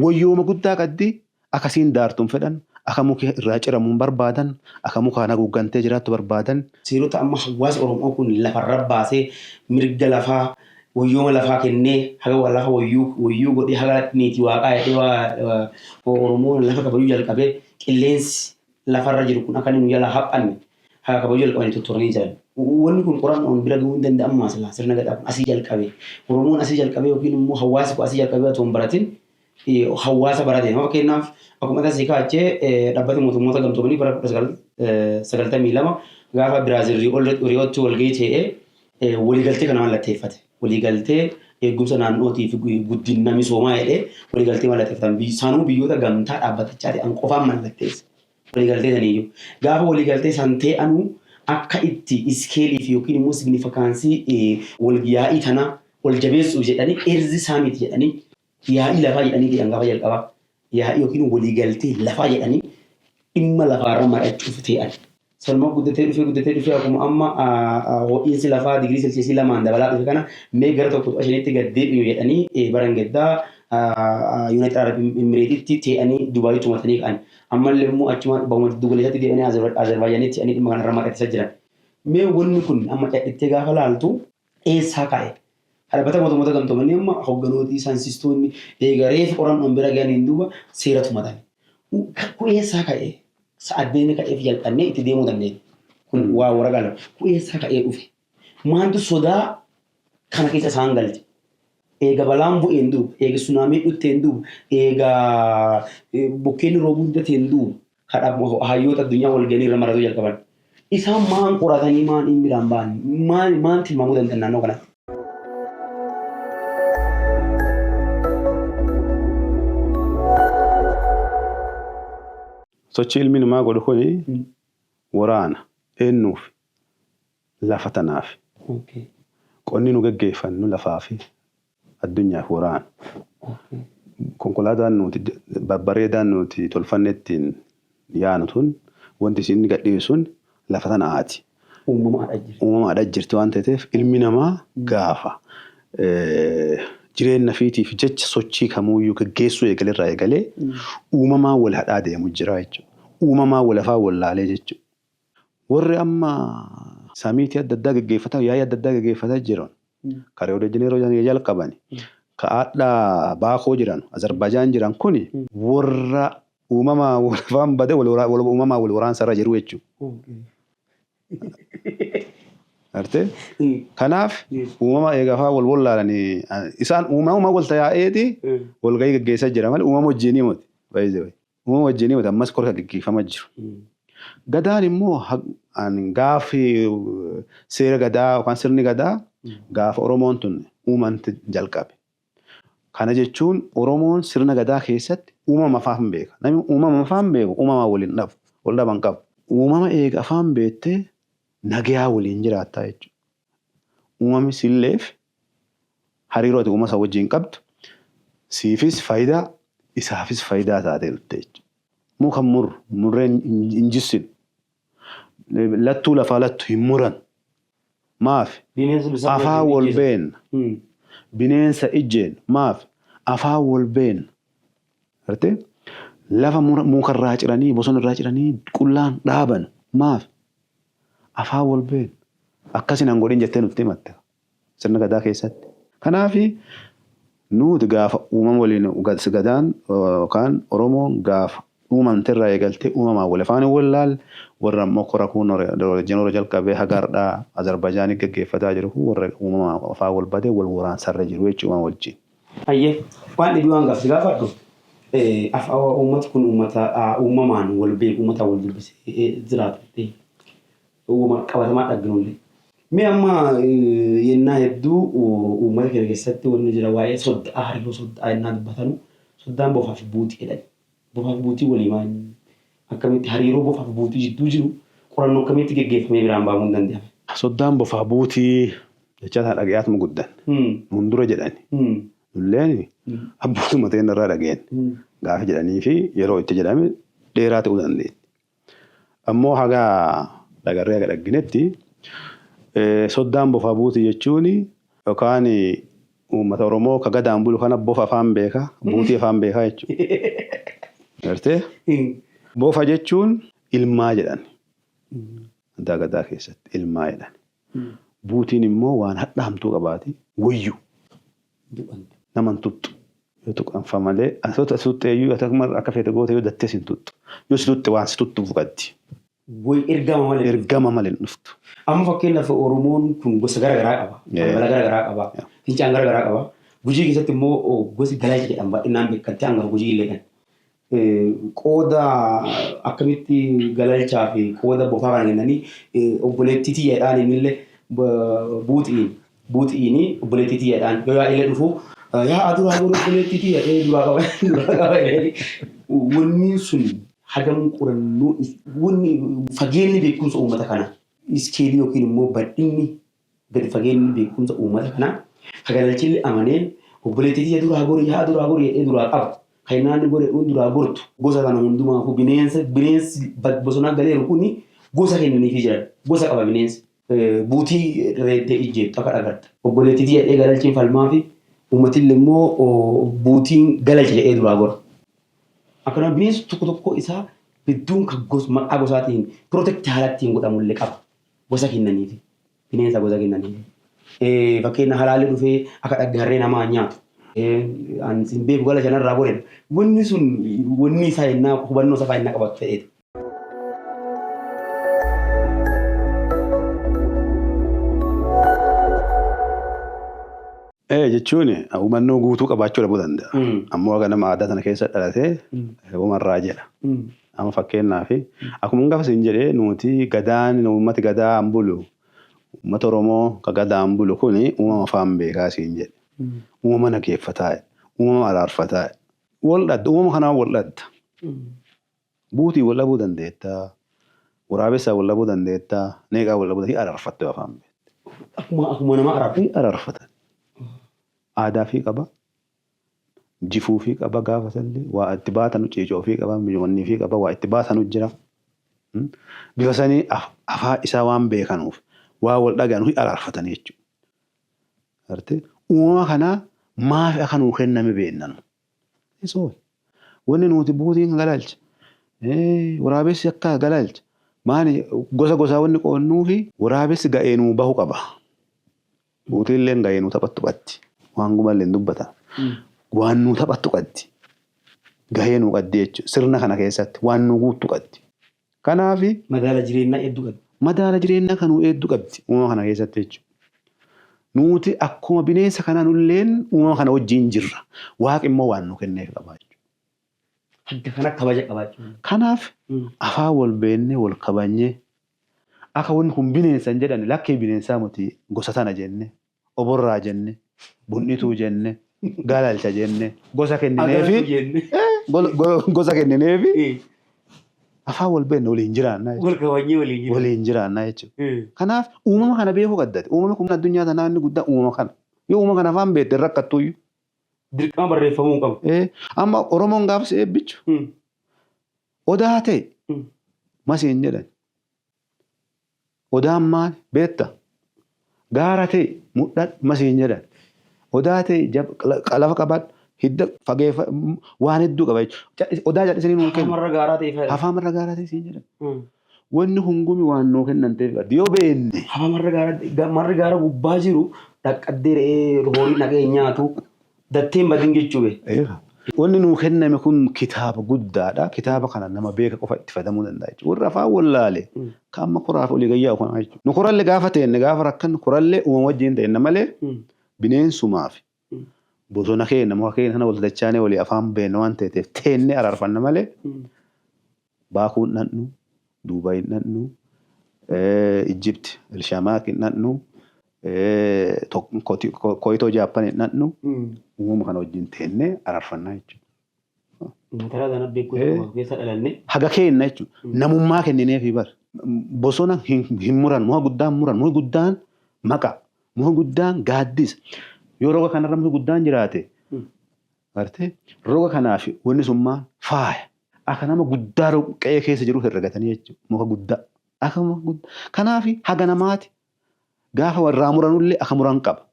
wayyooma guddaa qabdi. Akkasiin daartuun fedhan, akka muki irraa ciramuun barbaadan, akka mukaan haguuggantee jiraattu barbaadan. Seerota amma hawaasa Oromoo kun lafarra baasee, mirga lafaa, wayyooma lafaa kennee, haga lafa wayyuu wayyuu godhee, haga niitii Waaqaa jedhee, waa Oromoon lafa kabajuu jalqabee, qilleensi lafarra jiru kun akka inni nu jalaa haphanne haga kabajuu jalqabanii tutturanii jiran. Wanni kun qorannoon bira gahuu hin danda'amu silaa sirna Gadaa kun asii jalqabee, Oromoon asii jalqabee yookiin immoo hawaasi kun asii jalqabee otoo hin baratin hawaasa barate. Fakkeenyaaf akkuma tasii kaachee Dhaabbata Mootummoota Gamtoomanii bara 1992 gaafa Biraazil Riyootti walgahii ta'ee waliigaltee kana mallatteeffate. Waliigaltee eegumsa naannootii fi guddina misoomaa jedhee waliigaltee mallatteeffatan. Sanuu biyyoota gamtaa dhaabbatichaa ta'an qofaan mallatteesse. Waliigaltee saniyyuu. Gaafa waliigaltee san ta'anuu akka itti scale fi yookiin immoo significance wal yaa'ii tanaa ol jabeessuuf jedhanii, Earth Summit jedhanii, yaa'ii lafaa jedhanii jedhan, gaafa jalqabaa yaa'ii yookiin waliigaltee lafaa jedhanii dhimma lafaarra mari'achuuf ta'an. Sanuma guddatee dhufee, guddatee dhufee, akkuma amma ho'iinsi lafaa digirii selsiyeesii 2n dabalaa dhufe kana, mee gara 1.5tti gad deebi'u jedhanii baran gaddaa United Arab Emiratesitti ta'anii Dubaayi tumatanii ka'an. Ammallee immoo achuma bahuma jiddu galeessatti deebi'anii Azerbaaijaanitti ta'anii dhimma kanarra mari'achisaa jiran. Mee wanni kun amma cadhittee gaafa laaltu eessaa ka'e? Dhaabbata Mootummoota Gamtoomanii amma hogganooti, saayinsistoonni eegaree fi qorannoon bira gahaniin duuba seera tumatan. Kun eessaa ka'e? Sa'addeen ka'eef jalqabnee itti deemuu dandeenya. Kun waa waraqaa lama. Kun eessaa ka'ee dhufe? Maaltu sodaa kana keessa isaan galche? Eega balaan bu'een duuba, eega tsunaamiin dhufteen duuba, eega bokkeenni roobuu diddateen duuba, kadha hayyoota addunyaa wal ga'anii irra maratu jalqaban. Isaan maan qoratanii, maan hin biraan ba'an, maal maan tilmaamuu danda'an naannoo kanatti? Sochii ilmi namaa godhu kuni Waraana eenyuuf? Lafa tanaaf. Qonni nu geggeeffannu lafaa fi addunyaaf waraana. Konkolaataan nuti babbareedaan nuti tolfanne ittiin yaanu tun wanti isin gadhiisu sun lafa tanaati. Uumama haadha jirti. Uumama haadha jirti waan ta'eef ilmi namaa gaafa jireenya fiitiif jecha sochii kamuuyyuu geggeessuu eegalerraa eegalee uumamaa wal hadhaa deemu jira jechuudha. Uumamaa wal afaan wallaalee jechuudha. Warri amma samiitii adda addaa geggeeffataa yaa'ii adda addaa geggeeffataa jiran ka Rio de Janeiro jalqabani ka haadha Baakoo jiran Azerbaajaan jiran kuni warra uumamaa wal afaan bade uumamaa wal waraansarra jiru jechuudha. Gartee? Kanaaf uumama eega afaan wal wallaalanii isaan uumama wal tayaa'eeti walgahii geggeessaa jira malee uumama wajjinii miti. Uumama wajjinii miti ammas korka geggeeffamaa jiru. Gadaan immoo gaafi seera gadaa yookaan sirni gadaa gaafa Oromoon tun uumamte jalqabe. Kana jechuun Oromoon sirna gadaa keessatti uumama afaan beeka. Namni uumama afaan beeku uumamaa waliin dhabu, wal dhaban qabu. Uumama eega afaan beektee nagayaa waliin jiraattaa jechuudha. Uumamni silleef hariiroo ati uumama isa wajjin qabdu siifis faayidaa isaafis faayidaa taatee dhufte jechuudha. Muka murru murreen hin jissinu. Lattuu lafaa lattu hin muran. Maaf? Afaan wal beenna. Bineensa ijjeen maaf? Afaan wal beenna. Gartee? Lafa mukarraa ciranii bosonarraa ciranii qullaan dhaaban maaf? Afaan wal beenna. Akkasin han godhin jettee nutti himatte sirna gadaa keessatti. Kanaafi nuti gaafa uumama waliin gadaan yookaan Oromoon gaafa uumamte irraa eegaltee uumamaan wal afaan wallaal warra ammoo kora kun Janeiro jalqabee haga har'aa Azerbaaijaanii geggeeffataa jiru kun warra uumamaan afaan wal badee wal waraansarra jiru jechuudha uumama wajjin. Hayyee, waan dhibii waan gaafsi gaafadhu uummati kun uummata uumamaan wal beeku, uummata wal dubbisee jiraatu uumama qabatamaa dhagginullee. Mee amma yennaa hedduu uummata keenya keessatti wanni jira waa'ee soddaa, hariiroo soddaa yennaa dubbatanu soddaan bofaa fi buutii jedhani. Bofaa fi buutii walii maal akkamitti hariiroo bofaa fi buutii jidduu jiru qorannoo akkamitti geggeeffamee biraan bahamuu hin danda'ame? Soddaan bofaa buutii jechaa sana dhagayaatuma guddan. Nun dura jedhani. Nulleen abbootuma ta'een irraa dhageen. Gaafa jedhanii fi yeroo itti jedhame dheeraa ta'uu dandeetti. Ammoo haga dhagarree haga dhagginetti soddaan bofaa buutii jechuun yookaan uummata Oromoo ka gadaan bulu kana bofa afaan beeka, buutii afaan beekaa jechuudha. Gartee? Bofa jechuun ilmaa jedhan. Addaa gadaa keessatti ilmaa jedhan. Buutiin immoo waan hadhaamtuu qabaati. Wayyu. Nama hin tuxxu. Yoo tuqanfa malee asota tuxxeeyyuu akka feete goote yoo dattee si hin tuxxu. Yoo si tuxxe waan si tuxxuuf qabdi. Way ergama malee. Ergama malee hin dhuftu. Amma fakkeenyaaf Oromoon kun gosa gara garaa qaba. Balbala gara garaa qaba. Fincaan gara garaa qaba. Gujii keessatti immoo gosi Galaacha jedhama bal'inaan beekamtii hangafa Gujii illee. Qooda akkamitti galalchaa fi qooda bofaa kana kennanii obboleettii tiyyaadhaan innillee buuxiin buuxiin obboleettii tiyyaadhaan yoo yaa'illee dhufu yaa duraa godhu obboleettii tiyya duraa qaba duraa qaba wanni sun hagam qorannoo wanni fageenyi beekumsa uummata kanaa iskeelii yookiin immoo bal'inni gadi fageenyi beekumsa uummata kanaa ka galalchillee amanee obboleettii tiyya duraa gori yaa duraa gori jedhee duraa qaba. Kan inni godhe duraa gortu gosa kana hundumaafuu bineensa bineensi bosonaa galeeru kuni gosa kennaniifii jiran gosa qaba bineensi. Buutii reeddee ijjeettu akka dhagarta. Obboleettii tiyya jedhee galalchiin falmaa fi uummatillee immoo buutiin galalcha jedhee duraa gora. Akkana bineensi tokko tokko isaa hedduun kan maqaa gosaatiin protect haala ittiin godhamullee qaba. Gosa kennaniifi. Bineensa gosa kennaniifi. Fakkeenya halaalli dhufee akka dhaggaarree namaa nyaatu. An sin beeku gala shanarraa godhe. Wanni sun wanni isaa yennaa hubannoo isaa yennaa qabatu ta'eeti. Jechuun hubannoo guutuu qabaachuu dhabuu danda'a. Ammoo haga nama aadaa sana keessa dhalatee humarraa jedha. Amma fakkeenyaaf akkuma gaafa isin jedhee nuti gadaan uummati gadaan bulu uummata Oromoo ka gadaan bulu kuni uumama afaan beekaa siin jedhe. Uumama nageeffataa uumama araarfataa wal dhadda uumama kanaan wal dhadda. Buutii wal dhabuu dandeetta. Waraabessaa wal dhabuu dandeettaa, neeqaa wal dhabuu dandeettaa, araarfatte afaan beekte. Akkuma nama araarfatu. Araarfatan. Aadaa fi qaba. Jifuu fi qaba gaafa sallee waa itti baatanu ciicoo fi qaba wanni fi qaba waa itti baatanu jira. Bifa sanii afaan isaa waan beekanuuf waa wal dhaga'anu araarfatanii jechuudha. Gartee uumama kanaa maaf akka nuu kenname beennanu. Isoo wanni nuti buutiin galalcha. Waraabessi akka galalcha. Maani gosa gosaa wanni qoonnuu fi waraabessi ga'ee nuu bahu qaba. Buutiillee ga'ee nuu taphattu qabdi. Waan gumallee dubbata. Waan nuu taphattu qabdi. Gahee nuu qabdi jechuudha. Sirna kana keessatti waan nuu guuttu qabdi. Kanaafi. Madaala jireenyaa hedduu qabdi. Madaala jireenyaa kan nuu hedduu qabdi uumama kana keessatti jechuudha. Nuti akkuma bineensa kanaa nulleen uumama kana wajjin jirra. Waaqi immoo waan nu kenneef qaba jechuudha. Hadda kana kabaja qabaachuu. Kanaaf afaan wal beennee wal kabajnee akka wanni kun bineensa hin jedhani lakkee bineensaa miti gosa tana jenne oborraa jenne bun'ituu jenne galalcha jenne gosa kennineefi gosa kennineefi afaan wal beenne waliin jiraannaa jechuudha. Wal kabajnee waliin jiraanna. Waliin jiraannaa jechuudha. Kanaaf uumama kana beekuu qaddate. Uumamni kun addunyaa tanaa inni guddaa uumama kana. Yoo uumama kana afaan beekte hin rakkattuyyuu. Dirqama barreeffamuu hin qabu. Amma Oromoon gaafa si eebbichu odaa ta'e masii hin jedhan. Odaan maali beekta? Gaara ta'e mudhadhu masii hin jedhan. Odaa ta'e lafa qabadhu hidda fageeffa waan hedduu qaba jechuudha. Odaa jal'isanii nuu kennu. Hafamarra gaaraa ta'e fayyada. Hafamarra gaaraa ta'e siin jedhan. Wanni hungumi waan nuu kennan ta'eef qabdi. Yoo beenne. Hafamarra gaaraa marri gaara gubbaa jiru dhaqqaddee re'ee horii dhaqee nyaatu datteen badin jechuu be. Wanni nuu kenname kun kitaaba guddaadha. Kitaaba kana nama beeka qofa itti fayyadamuu danda'a jechuudha. Warri afaan wallaale kan amma koraaf olii gayyaa kana jechuudha. Nu korallee gaafa teenne gaafa rakkannu korallee uumama wajjin teenna malee bineensumaaf bosona keenya muka keenya sana wal dachaanee walii afaan beekna waan ta'eef teennee araarfanna malee Baakuu hin dhaqnu, Duubaay hin dhaqnu, Ijjipti, Elshamaak hin dhaqnu, Koyitoo Jaappan hin dhaqnu. Uumama kana wajjin teennee araarfannaa jechuudha. Mataraa kana beekuu keessa dhalanne. Haga keenna jechuudha. Namummaa kennineefii bar. Bosona hin muran, muka guddaan muran, muki guddaan maqa, muki guddaan gaaddisa. Yoo roga kanarra muki guddaan jiraate Gartee roga kanaaf wanni sun maal faaya. Akka nama guddaa qe'ee keessa jiru herregatanii jechuudha. Muka guddaa. Akka muka guddaa. Kanaaf haga namaati gaafa warraa muranullee akka muran qaba.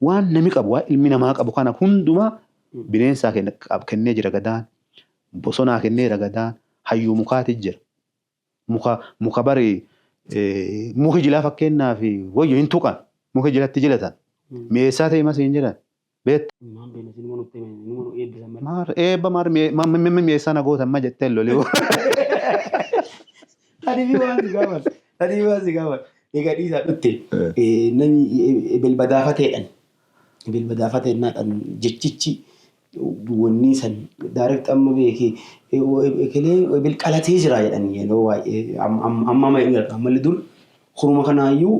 Waan nami qabu waan ilmi namaa qabu kana hundumaa bineensaa kennee jira gadaan. Bosonaa kenneera gadaan. Hayyuu mukaati jira. Muka muka bari muki jilaa fakkeenyaaf wayyo hin tuqan. Muki jilatti jilatan. Mi'eessaa ta'e mas hin jedhan. Beekta. Maan beekna isin numa nutti himani numa nu eebbisan malee. Maar eebba maar mi'eessaa na gootan ma jettee lolii. Ani fi waan si gaafadhu. Ani fi waan si gaafadhu. Egaa dhiisaa dhutte. Namni ebel badaafateedhan. Ebel badaafateedhan jechichi wanni san direct amma beeki ekelee ebel qalatee jira jedhan yeroo baay'ee amma amma jedhu ammalli dur Horuma kanaayyuu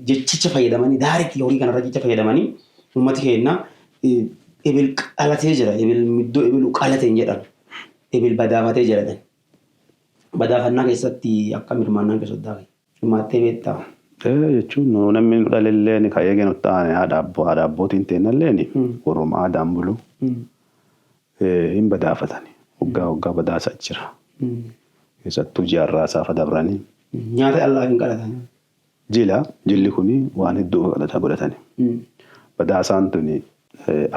jechicha fayyadamanii directly horii kanarra jecha fayyadamanii uummati keenya ebel qalatee jira ebel middoo ebelu qalate hin jedhan ebel badaafatee jira jedhan. Badaafannaa keessatti akkam hirmaannaan kee soddaa kee? Hirmaattee beektaa? Jechuun nu namni nu dhalelleen ka eegee nutti aane haadha abboo haadha abbootiin teennalleen warruma aadaan bulu hin badaafatani. Waggaa waggaa badaasa jira. Keessattuu ji'a Arraasaa fa dabranii. Nyaata allaaf hin qalatan. Jila, jilli kuni waan hedduu qalata godhatani. Badaasaan tuni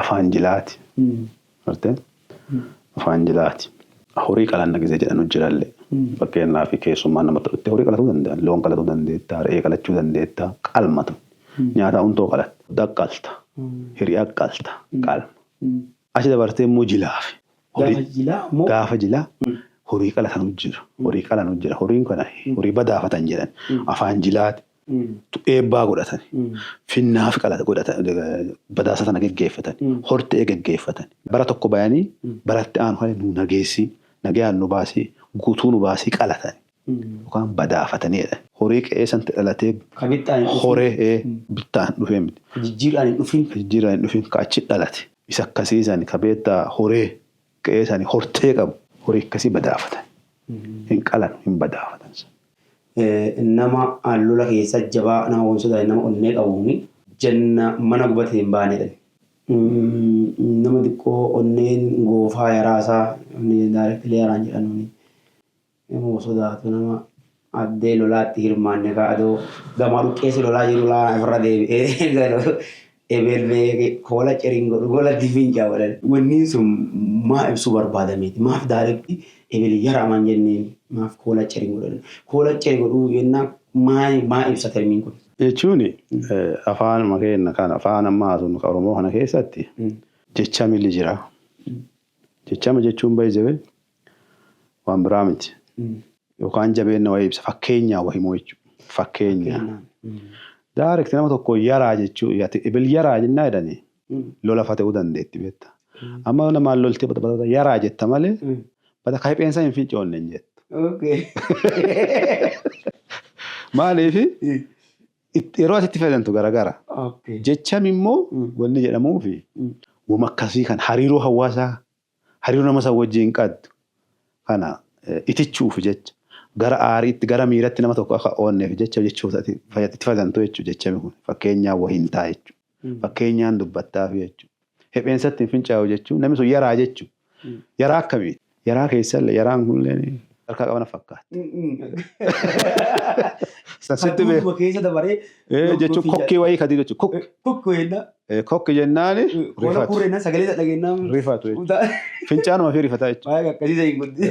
afaan jilaati. Gartee? Afaan jilaati. Horii qalanna gisee jedhanu jirallee. Fakkeenyaaf keessummaan namatti dhuftee horii qalatuu danda'an. Loon qalatuu dandeetta, re'ee qalachuu dandeetta, qalmatu. Nyaata untoo qalatta. Daqqalta. Hiriyaa qalta. Qalma. Achi dabartee immoo jilaaf. Gaafa jilaa immoo. Gaafa jilaa horii qalatanu jira. Horii qalanu jira. Horiin kana horii badaafatan jedhan. Afaan jilaati. Eebbaa godhatan. Finnaaf qalata godhatan. Badaasa sana geggeeffatan. Hortee geggeeffatan. Bara tokko bayanii baratti aanu kana nu nageessii nagayaan nu baasii guutuu nu baasii qalatan. Yookaan badaafatanii jedhan. Horii qe'ee sanatti dhalatee Ka bittaan hin dhufin. horee bittaan dhufee miti. Ka jijjiiraan hin dhufin. Ka jijjiiraan hin dhufin ka achi dhalate. Isa akkasii sani ka beektaa horee qe'ee sani hortee qabu horii akkasii badaafatan. Hin qalan, hin badaafatan. Nama lola keessa jabaa, nama wansoota, nama onnee qabuuni janna mana gubate hin baanedha. Nama xiqqoo onneen goofaa yaraasaa directly yaraan jedhanuuni. Nama sodaatu, nama addee lolaatti hirmaanne kaadoo gamaa dhuqqeessi lolaa jiru laana ofirra deebi'ee ebelbee koola ceriin godhu koolatti fincaa godhan. Wanni sun maa ibsuu barbaadameeti? Maaf direct ebel yaraman jenneen, maaf koola ceriin godhan? Koola ceri godhuu jennaan maa ibsa termiin kun? Jechuun afaan keenya kana, afaan ammaa sun Oromoo kana keessatti jecha milli jira. Jechama jechuun baay'ee waan biraa miti. Yookaan jabeenya wayii ibsa, fakkeenyaa wayii himuu jechuudha. Fakkeenya. Direct nama tokko yaraa jechuu, ebel yaraa jennaa jedhanii lola fa ta'uu dandeetti beekta. Amma namaan loltee bata yaraa jetta malee bata kayipheensa hin fincoonne hin jettu. Maaliif yeroo asitti fayyadamtu garagara. Jecham immoo wanni jedhamuufi wama akkasii kan hariiroo hawaasaa, hariiroo nama san wajjin qabdu kana itichuuf jecha, gara aariitti, gara miiratti nama tokko akka oonneef jecha jechoota itti fayyadamtu jechuudha. Jechami kun fakkeenyaan wayii hin ta'a jechuudha. Fakkeenyaan dubbattaafi jechuudha. Hepheensatti hin fincaa'u jechuun namni sun yaraa jechuudha. Yaraa akkamiiti? Yaraa keessallee yaraan kunillee harkaa qabana fakkaata. Sansitti beeku. Keessa dabaree. Jechuun kokkii wayii kadii jechuudha. Kokki. Kokkii jennaa. Kokki jennaani Koola rifatu. Kuureenaa sagalee dhageenyaa. Rifatu jechuudha. Fincaanuma fi rifataa jechuudha. Waa'ee akkasii hin guddi.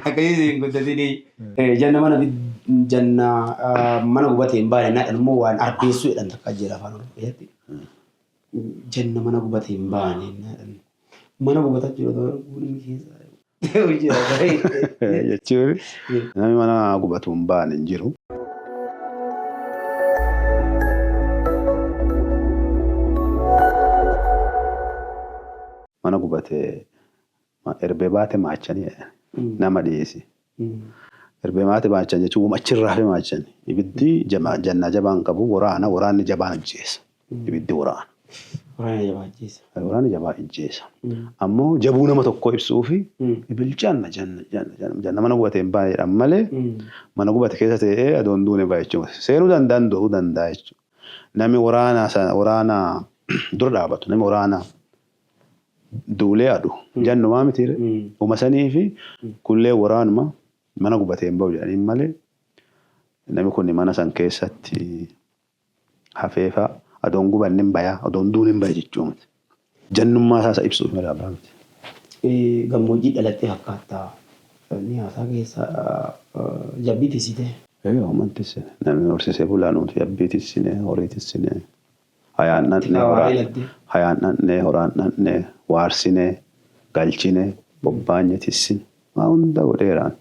Akkasii hin guddatini. Janna mana janna mana gubatee hin baane naadhaan immoo waan arbeessuu jedhan takka jira afaan Oromoo keessatti. Janna mana gubatee hin baane naadhaan. Mana gubataa jiru otoo keessa. Jechuun namni mana gubatu hin baane hin jiru. Mana gubatee erbee baate maachanii nama dhiisi. Erbee baate maachan jechuun achirraa fi maachan. Ibiddi jannaa jabaan qabu waraana, waraanni jabaan ajjeesa. Ibiddi waraana. Waraana jabaa ajjeesa. Waraanni jabaa ajjeesa. Ammoo jabuu nama tokkoo ibsuu fi bilchaanna janna janna janna janna mana gubatee hin baane jedhan malee mana gubate keessa ta'ee adoon duune ba'a jechuudha. Seenuu danda'an, du'uu danda'a jechuudha. Namni waraana waraana dura dhaabatu, namni waraana duulee adu jannumaa miti. Uma sanii fi kullee waraanuma mana gubatee hin bahu jedhaniin malee namni kun mana san keessatti hafeefa adoon gubanne hin bayaa, adoon duune hin baya jechuu miti. Jannummaa isaa isa ibsuuf malee abbaa miti. Gammoojjii dhalattee fakkaata. Ni haasaa keessa jabbii tissite. Ee, uuman tissine. Namni horsiisee bulaa nuti jabbii tissine, horii tissine. Hayaan dhaqnee horaan, hayaan dhaqnee horaan dhaqnee waarsine, galchine, bobbaanye, tissine. Waa hunda godheeraan.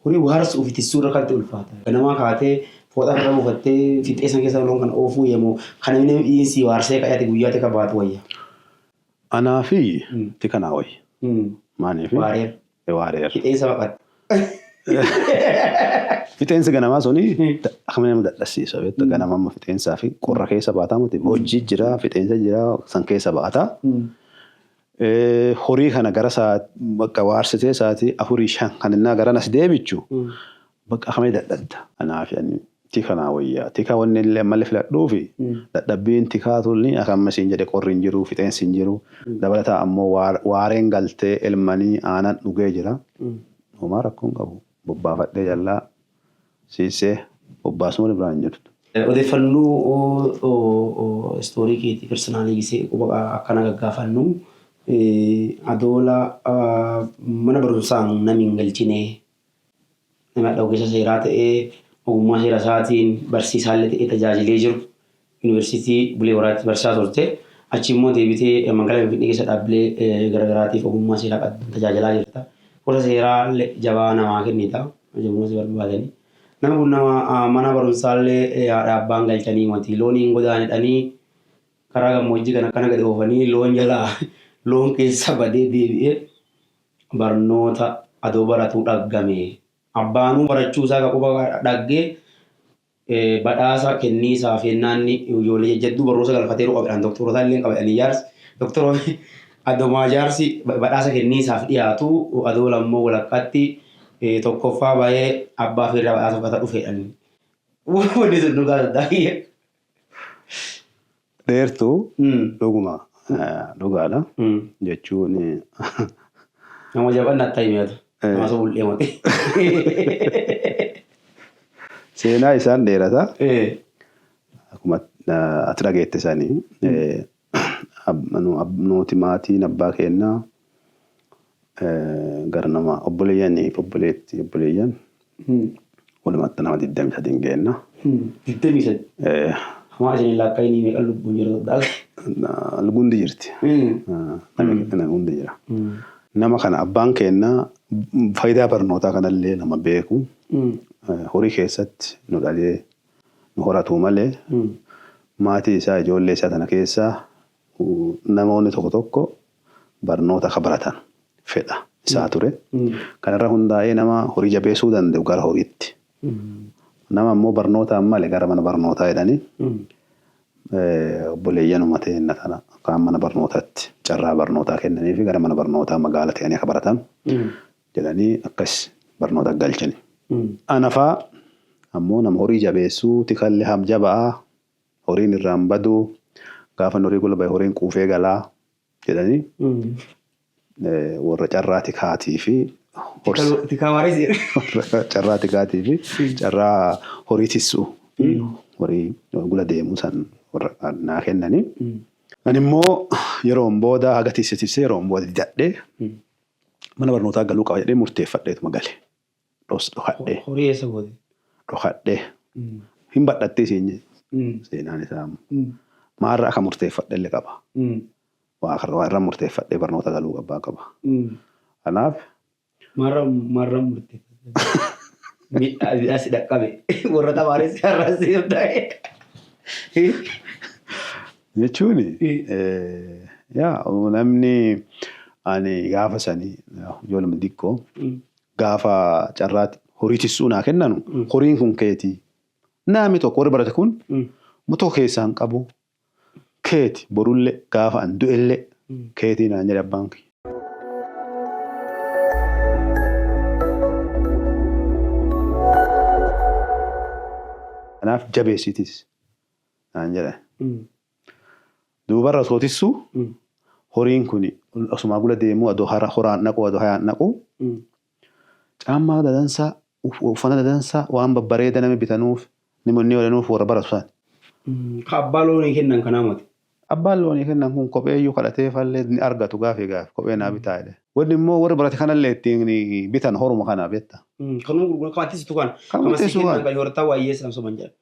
Horii waarsuu fi tissuu irra kan ulfaata. Ganamaa kaatee fooxaa irra buufattee fixee san keessa loon kan oofuu yemmuu kan namni dhiinsii waarsee ka'eeti guyyaatti akka baatu wayya. Anaa fi tikanaa wayya. Maaliif? Waareera. Waareera. Fixeensa baqatte. Fixeensi ganamaa suni akkamiin nama dadhabsiisa beektaa, ganama amma fixeensaa fi qorra keessa baataa miti, hojii jira, fixeensa jira, san keessa baataa. Horii kana gara bakka waarsitee sa'aatii 4 5 kan innaa gara nas deebichu bakka akkamii dadhabda. Kanaaf ani tikanaa wayyaa. Tika wanni illee ammallee filadhuufi dadhabbiin tikaa tuni akka amma siin jedhe qorri hin jiru, fixeensi hin jiru. Dabalataa ammoo waareen galtee elmanii aanan dhugee jira. Homaa rakkoon qabu. Bobbaafadhee jallaa siisee bobbaasuu malee biraan hin jirtu. Odeeffannoo story keetii personal gisee quba akkana gaggaafannu, adoola mana barumsaan namni hin galchine, nama ogeessa seeraa ta'ee ogummaa seera isaatiin barsiisaallee ta'ee tajaajilee jiru, yuunivarsiitii Bulee Horaatti barsiisaa turte, achi immoo deebitee magaalaa Finfinnee keessa dhaabbilee garaagaraatiif ogummaa seeraa qabduun tajaajilaa jirta. Gorsa seeraa jabaa namaa kennita jabummaa si barbaadanii. Nama kun nama mana barumsaallee haadha abbaan galchanii mati loon hin godaanedhanii karaa gammoojjii kan akkana gadi oofanii loon jalaa loon keessa badee deebi'ee barnoota adoo baratuu dhaggame. Abbaanuu barachuu isaa ka quba dhaggee badhaasa kenniisaa fi yennaanni ijoollee jajjadduu barumsa galfatee ruqa jedhan, doktorota illee qaba jedhanii, jaarsi doktoroo Adomaa jaarsi badhaasa kenniisaaf dhiyaatu adoo lammoo walakkaatti tokkoffaa baay'ee abbaa feerraa badhaasa fudhata dhufeedhaan. Wanni sun dhugaa daddaa. Dheertuu dhuguma dhugaadha jechuun. Nama jabaan natti himatu. Nama sobullee mati. Seenaa isaan dheerata. Akkuma ati dhageette sanii nuti maatiin abbaa keenyaa gara nama obboleeyyaniif obboleetti obboleeyyan walumatti nama 23 geenna. 23? Hamaa isin lakkaa'inii meeqa lubbuun jiru? Hundi jirti. Namni hundi jira. Nama kana abbaan keenyaa faayidaa barnootaa kanallee nama beeku. Horii keessatti nu dhalee nu horatu malee maatii isaa ijoollee isaa tana keessaa namoonni tokko tokko barnoota akka baratan fedha isaa ture. Kanarra hundaa'ee nama horii jabeessuu danda'u gara horiitti. Nama immoo barnootaan malee gara mana barnootaa jedhanii obboleeyyanuma ta'e tana kaan mana barnootaatti carraa barnootaa kennanii fi gara mana barnootaa magaala ta'anii akka baratan jedhanii akkas barnoota galchani. Anafaa ammoo nama horii jabeessuu tikallee jabaa horiin irraan baduu gaafa horii gola bahe horiin quufee galaa jedhanii warra carraa tikaatii fi carraa tikaatii fi carraa horii tissuu fi horii gula deemuu san warra naa kennanii. Ani immoo yeroon booda haga tisse tissee yeroon booda didadhee mana barnootaa galuu qaba jedhee murteeffadheetuma gale. Dhokadhee. Horii eessa goote? Dhokadhee. Hin badhattee siin seenaan isaa maarra akka murteeffadhe illee qaba. Waa irra murteeffadhee barnoota galuu abbaa qaba. Kanaaf. Maarra murteeffadhe. Miidhaa si dhaqqabe. Warra tamaaris har'as ta'e. Jechuun yaa namni ani gaafa sanii ijoolluma xiqqoo gaafa carraa horii tissuu naa kennanu horiin kun keetii. Namni tokko warri barate kun mutoo keessaa hin qabu. Keeti borullee gaafa an du'ellee keetii naan jedhe abbaan kiyya. Kanaaf jabeessitis naan jedhe. Duubarra osoo tissuu horiin kun osumaa gula deemuu adoo horaan naqu adoo hayaan naqu caammaa dadansaa uffata dadansaa waan babbareeda namni bitanuuf namoonni oolanuuf warra baratu sana. Ka abbaa loonii kennan kanaa mati. Abbaan loonii kennan kun kophee iyyuu kadhatee fallee ni argatu gaafii gaafi kophee naa bitaa jedhe. Wanni immoo warri barate kanallee ittiin bitan horuma kana beekta. Kanuma gurgura kan tisitu kan. Kan tisitu kan. Kan hortaa waa'ee saamsoman jedha.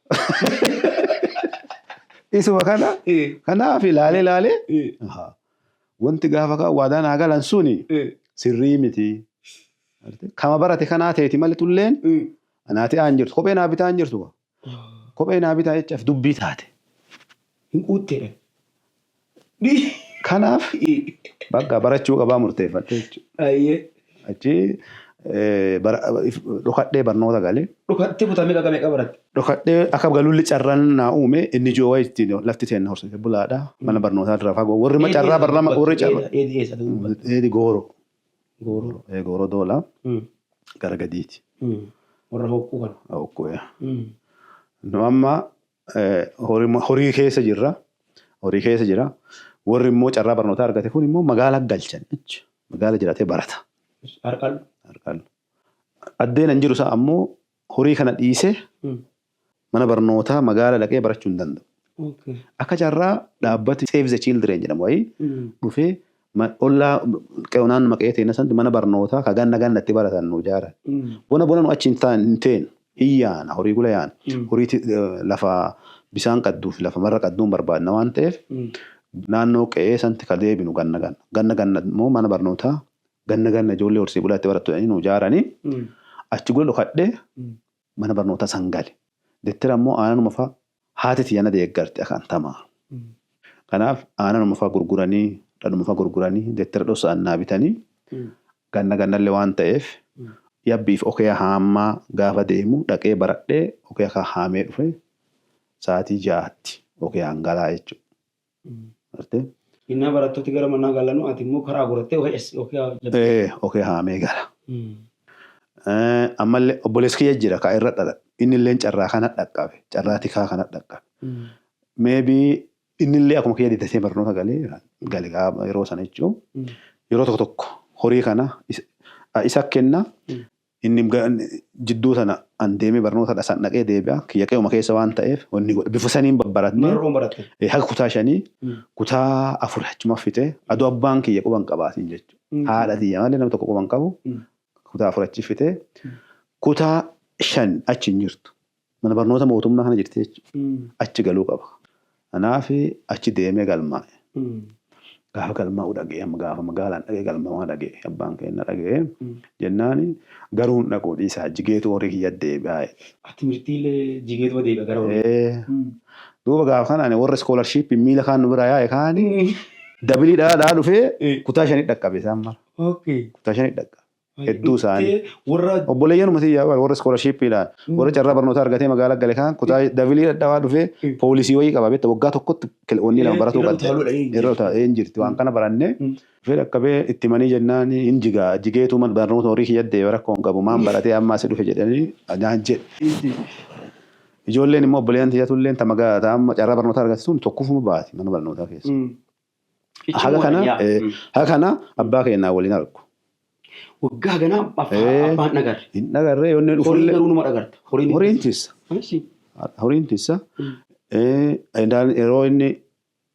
Isuma kana kanaaf ilaalee ilaalee wanti gaafa kan waadaa naa galan suni sirrii miti. Kama barate kanaa ta'eeti malee tulleen anaati aan jirtu kophee naa bitaa hin jirtu. Kophee naa bitaa jechaaf dubbii taate. Hin quutteedha. Kanaaf bakka barachuu qabaa murteeffadhe jechuudha. Achi dhokadhee barnoota galee. Dhokattee kutaa meeqa meeqa baratte? Dhokadhee akka galulli carraan naa uume inni ijoo wayii ittiin lafti seenna horsiise bulaadha. Mana barnootaa irraa fagoo. Warri carraa barnama warri carraa. Eedi gooro. Gooro. Gooro doolaa. Gara gadiiti. Warra hokkuu kana. Hokkuu. Nu amma horii keessa jirra. Horii keessa jira. Warri immoo carraa barnootaa argate kun immoo magaala galchan jechuudha. Magaala jiraatee barata. Harqallu. Harqallu. Addeen an jiru isaa ammoo horii kana dhiisee mana barnootaa magaala dhaqee barachuu hin danda'u. Akka carraa dhaabbati Save the Children jedhamu wayii dhufee ollaa qe'oonaan maqee ta'e sanatti mana barnootaa ka ganna gannatti baratan nu ijaaran. Bona bona nu achi hin teenu hin yaana horii gula yaana. Horii lafa bisaan qadduu fi lafa marra qadduun barbaadna waan ta'eef naannoo qe'ee sanatti ka deebinu ganna ganna. Ganna ganna immoo mana barnootaa ganna ganna ijoollee horsii bulaatti barattu jedhanii nu ijaaranii achi gula dhokadhee mana barnootaa san gale. Dettera immoo aananuma fa'a haati tiyya na deeggarti akkaan tamaa. Kanaaf aananuma fa'a gurguranii dhadhuma fa'a gurguranii dettera dhosaan naa bitanii ganna gannallee waan ta'eef yabbiif okee haammaa gaafa deemu dhaqee baradhee okee akka haamee dhufe sa'aatii 6tti okee hangalaa jechuudha. Innaa barattooti gara manaa galanu ati immoo karaa gurattee okee. Okee haamee gala. Ammallee obboleessi kiyya jira ka irra dhala. Inni illee carraa kana dhaqqabe. Carraa tikaa kana dhaqqabe. Maybe inni illee akkuma kiyya diddatee barnoota galee gale yeroo sana jechuun. Yeroo tokko tokko horii kana isa kenna. Inni jidduu sana an deemee barnoota san dhaqee deebi'a. Kiyya qe'uma keessa waan ta'eef wanni godhe bifa saniin babbaratnee Marroon baratte. Haga kutaa 5, kutaa 4 achuma fixee aduu abbaan kiyya quban qabaatiin jechuudha. Haadha tiyya malee nama tokko quban qabu. Kutaa 4 achi fixee kutaa 5 achi hin jirtu. Mana barnoota mootummaa kana jirti jechuudha. Achi galuu qaba. Kanaaf achi deemee galmaa'e. Gaafa galmaa'u dhagee, amma gaafa magaalaan dhagee galmaa'uu dhagee, abbaan keenya dhagee jennaan garuu hin dhaquu dhiisaa, jigeetu horii kiyya deebi'aa. Ati mirtiilee jigeetuma deebi'a gara horii. Duuba gaafa kana ani warra scholarshipii miila kaan nu bira yaa'e kaani dabilii dhaa dhufee kutaa 5 dhaqqabe isaan mara. Kutaa 5 dhaqqabe. Hedduu isaanii. Warra Obboleeyyan uummatii yaa warra scholarshipiidhaan warra carraa barnootaa argatee magaalaa gale kaan kutaa dabilii dhadhaawaa dhufee poolisii wayii qaba beekta, waggaa tokkotti wanni lama baratuu qabde. Yeroo ta'e hin jirti waan kana barannee dhufee dhaqqabee itti manii jennaan hin jigaa jigeetu barnoota horii kiyya deebi'a, rakkoo hin qabu, maan baratee amma asi dhufe jedhanii naan jedhe. Ijoolleen immoo obboleeyyan tiyyatullee ta magaalaa amma carraa barnootaa argate sun tokkofuma baati mana barnootaa keessa. Haga kana abbaa keenyaa waliin argu. Waggaa ganaa abbaan dhagarre. Hin dhagarree yoonni Horii dhufullee. garuu numa dhagarta. Horiin tissa. Horiin tissa. Yeroo inni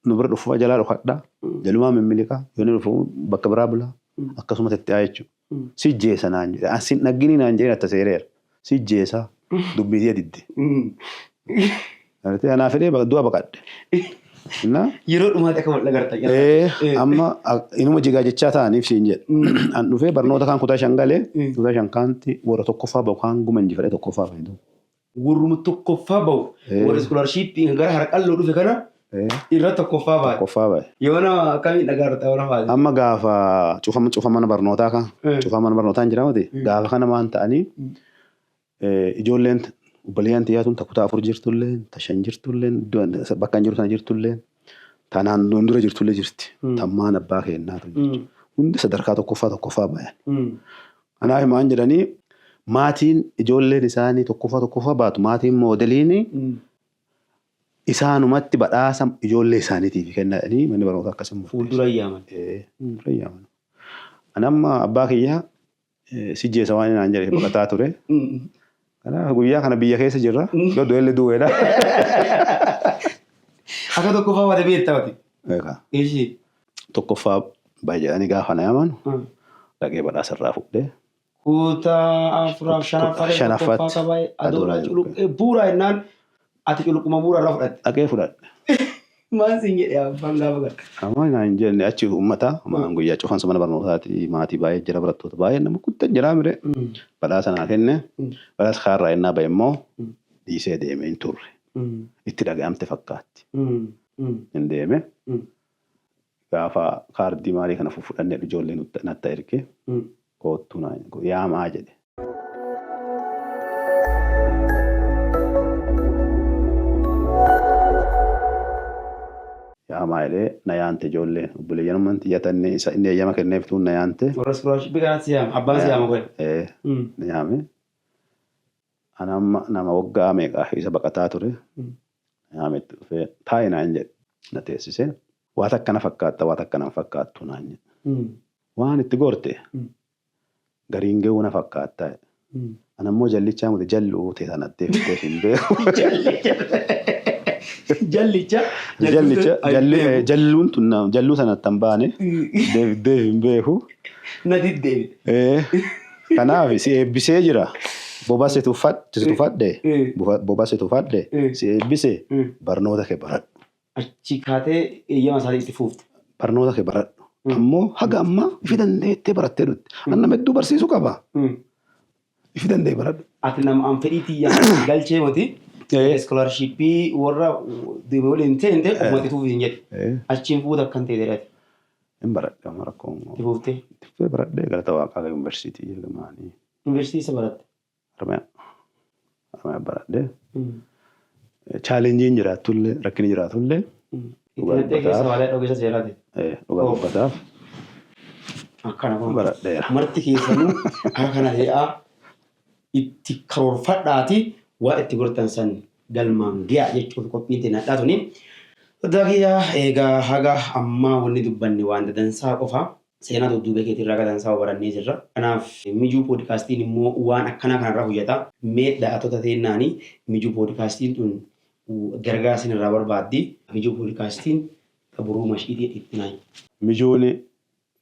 nu bira dhufu jalaa dhokadha. Jalumaa mimmiliqa. Yoo inni dhufu bakka biraa bula. Akkasuma itti jechuudha. Si jeesa naan jedhe. Asin dhaggini naan jedhe atta seereera. Si jeesa dubbii didde. Anaa fedhee du'a baqadhe. Yeroo dhumaatti akka wal dhagarta. Amma inuma jigaa jechaa ta'aniif siin jedhe. An dhufee barnoota kaan kutaa 5 galee, kutaa 5 kaanti warra tokkoffaa bahu kaan guma injifadhee tokkoffaa fayyadu. Warruma tokkoffaa bahu warra scholarshipii gara harqalloo dhufe kana irra tokkoffaa bahe. Tokkoffaa bahe. Yoona akkamiin dhagarta yoona faati? Amma gaafa cufa mana barnootaa kan cufa mana barnootaa hin jiraamati gaafa kana maan ta'anii ijoolleen obboleeyyan xiyyaatuun ta kutaa 4 jirtullee, ta 5 jirtullee, bakka hin jiru sana jirtullee, ta naannoon dura jirtullee jirti. Tammaan abbaa kennaatu jechuudha. Hundi sadarkaa tokkoffaa tokkoffaa bayan. Kanaaf maan jedhanii, maatiin ijoolleen isaanii tokkoffaa tokkoffaa baatu, maatiin moodeliin isaanumatti badhaasa ijoollee isaaniitiif kennanii manni barnootaa akkasii murteessa. Fuuldura yaaman. Fuuldura yaaman. Ani amma abbaa kiyyaa si jeesa waan naan jedhe baqataa ture. Kanaaf guyyaa kana biyya keessa jirra. Yoo du'ellee du'eedha. Akka tokkoffaa baate beektaa mati. Ishii. Tokkoffaa baay'ee jedhanii gaafa na yaaman dhaqee badhaasa irraa fudhee. Kutaa afuraaf shanaffaa Shanaffaatti. tokkoffaa qabaa adoolaa culuqqee bu'uura jennaan ati culuqquma bu'uura irraa fudhatte. Dhaqee fudhadhe. Maal siin jedhe abbaan gaafa gara? Amma naan hin jenne, achi uummata guyyaa cufansa mana barnootaati, maatii baay'ee jira, barattoota baay'ee, nama guddaa jira mire, badhaasa naa kenne. Badhaasa kaarraa innaa bahe immoo dhiisee deeme, hin turre, itti dhaga'amte fakkaatti, hin deeme. Gaafa kaardii maalii kana fudhannee ijoollee natti erge, koottuu naan yaamaa jedhe. Yaamaa jedhee na yaante ijoolleen, obboleeyyan uummanni xiyyatanne isa inni eeyyama kenneeftuun na yaante. Warra scholarshipii kanatti si yaama, abbaan si yaama godhe. Na yaame. Ana amma nama waggaa meeqaa isa baqataa ture. Na yaame, itti dhufee taa'i naan jedhe, na teessise. Waan akkana fakkaatta, waan akkana hin fakkaattu naan jedhe. Waan itti gorte gariin ga'uu na fakkaattaa. Ana immoo jallichaa miti, jalluu ta'e sana deebiftee hin beeku. Jallicha. Jallicha jalluun tun jalluu sanatti hin baane deebiftee hin beeku. Na diddeebi. Kanaaf si eebbisee jira. Boba si tuffadhe. Boba si tuffadhe. Si eebbise, barnoota kee baradhu. Achi kaatee eeyyama isaatii itti fuufte. Barnoota kee baradhu. Ammoo haga ammaa ifi dandeettee barattee dhufte. An nama hedduu barsiisuu qaba. Ifi danda'e baradhu. Ati nama an fedhii tiyyaan galchee miti. Scholarshipii warra deeme waliin seente ummati fuuf hin jedhe. Achiin fuuta akkan ta'e jedhati. Hin baradhe, amma rakkoon. Itti fuuftee. Itti fufee baradhee, galata waaqaa, yuunivarsiitii gamaanii. Yuunivarsiitii isa baratte. Harmaya. Harmaya baradhee. Challengeiin jiraatullee, rakkinni jiraatullee. Dhugaa Itti keessa dubbataaf. waadaa ogeessa seeraati. Dhugaa Of. dubbataaf Akkana kun. baradheera. Marti keessanuu akka kana ta'aa itti karoorfadhaati waa itti gortan san galmaan ga'a jechuuf qophiin itti nadhaa tuni. Soddaa kiyyaa, egaa haga ammaa wanni dubbanne waan dadansaa qofa. Seenaa dudduubee keetii irraa dadansaa barannee jirra. Kanaaf Mijuu Poodkaastiin immoo waan akkanaa kanarraa hojjeta. Mee da'attoota teennaani, Mijuu Poodkaastiin tun gargaarsa isin irraa barbaaddi. Mijuu Poodkaastiin boruu mashiitii itti naayi. Mijuun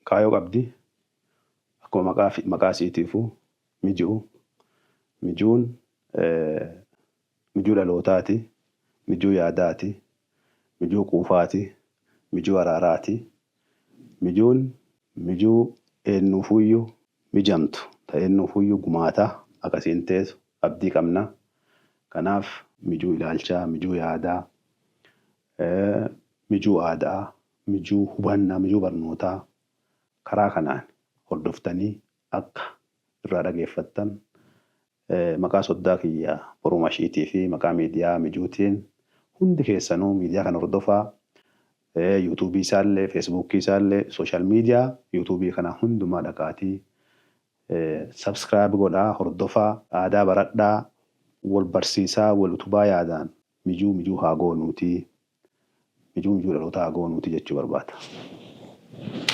kaayoo qabdi. Akkuma maqaa isiitiifuu mijuu. Mijuun mijuu dhalootaati. Mijuu yaadaati. Mijuu quufaati. Mijuu araaraati. Mijuun mijuu eenyuufuyyuu mijamtu ta eenyuufuyyuu gumaataa akkasiin teessu abdii qabna. Kanaaf mijuu ilaalchaa, mijuu yaadaa, mijuu aadaa, mijuu hubannaa, mijuu barnootaa karaa kanaan hordoftanii akka irraa dhageeffattan maqaa soddaa kiyya Boruu Mashiitii fi maqaa miidiyaa Mijuutiin hundi keessanuu miidiyaa kana hordofaa. Yuutuubii isaallee, Feesbuukii isaallee, social media yuutuubii kana hundumaa dhaqaatii subscribe godhaa, hordofaa, aadaa baradhaa, wal barsiisaa, wal utubaa yaadaan mijuu mijuu haa goonuutii, mijuu mijuu dhaloota haa goonuutii jechuu barbaada.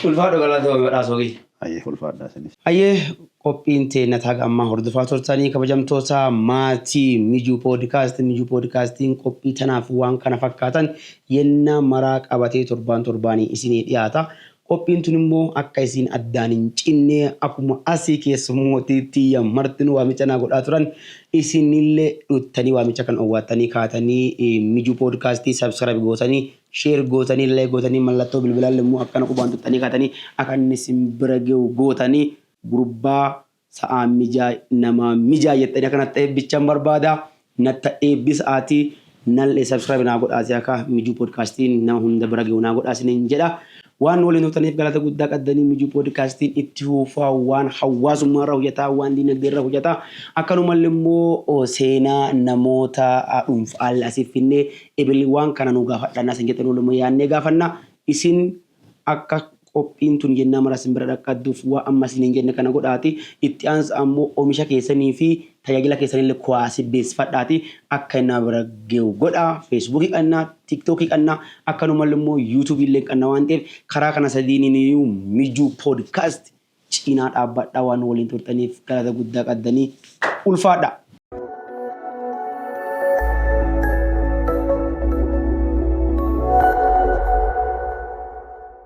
Ulfaadhu, galatoomii, badhaasoo kiyya. Hayyee, ulfaadhaa isinis. Hayyee, qophiin teenya haga ammaa hordofaa turtanii, kabajamtoota maatii Mijuu Poodkaast. Mijuu Poodkaastiin qophii tanaaf waan kana fakkaatan yennaa maraa qabatee torbaan torbaanii isinii dhiyaata. Qophiin tun immoo akka isin addaan hin cinne akkuma asii keessummootii tiyya martinuu waamicha naa godhaa turan, isinillee dhuttanii waamicha kan owwaattanii kaatanii Mijuu Poodkaastii subscribe gootanii, share gootanii, like gootanii, mallattoo bilbilaallee immoo akkana qubaan tuttanii kaatanii akka inni isin bira gahu gootanii, gurbaa sa'aa mijaa namaa mijaa jettanii akkanatti eebbichaan barbaada. Natta eebbi sa'aatii nallee subscribe naa godhaati, akka Mijuu Poodkaastiin nama hunda bira gahu naa godhaa isiniin jedha. Waan waliin turtaniif galata guddaa qabdanii. Mijuu Poodkaastiin itti fufaa, waan hawaasummaa irra hojjetaa, waan diinagdee irra hojjetaa, akkanumallee immoo seenaa namoota dhuunfaa asiif finnee ebeli waan kana nu gaafadhannaa isin jettan ooluma yaannee gaafanna. Isin akka qophiin tun yennaa mara isin bira dhaqqadduuf waa amma isiniin jenne kana godhaati. Itti aansa ammoo oomisha keessanii fi tajaajila keessanillee kuwaasii beeksifadhaati akka inni nama bira gahu godha. Feesbuukii qabna, Tiiktookii qabna, akkanumallee immoo Yuutuubii illee qabna waan ta'eef karaa kana sadiiniin Mijuu Poodkaast cinaa dhaabbadhaa. Waan waliin turtaniif galata guddaa qabdanii, ulfaadha.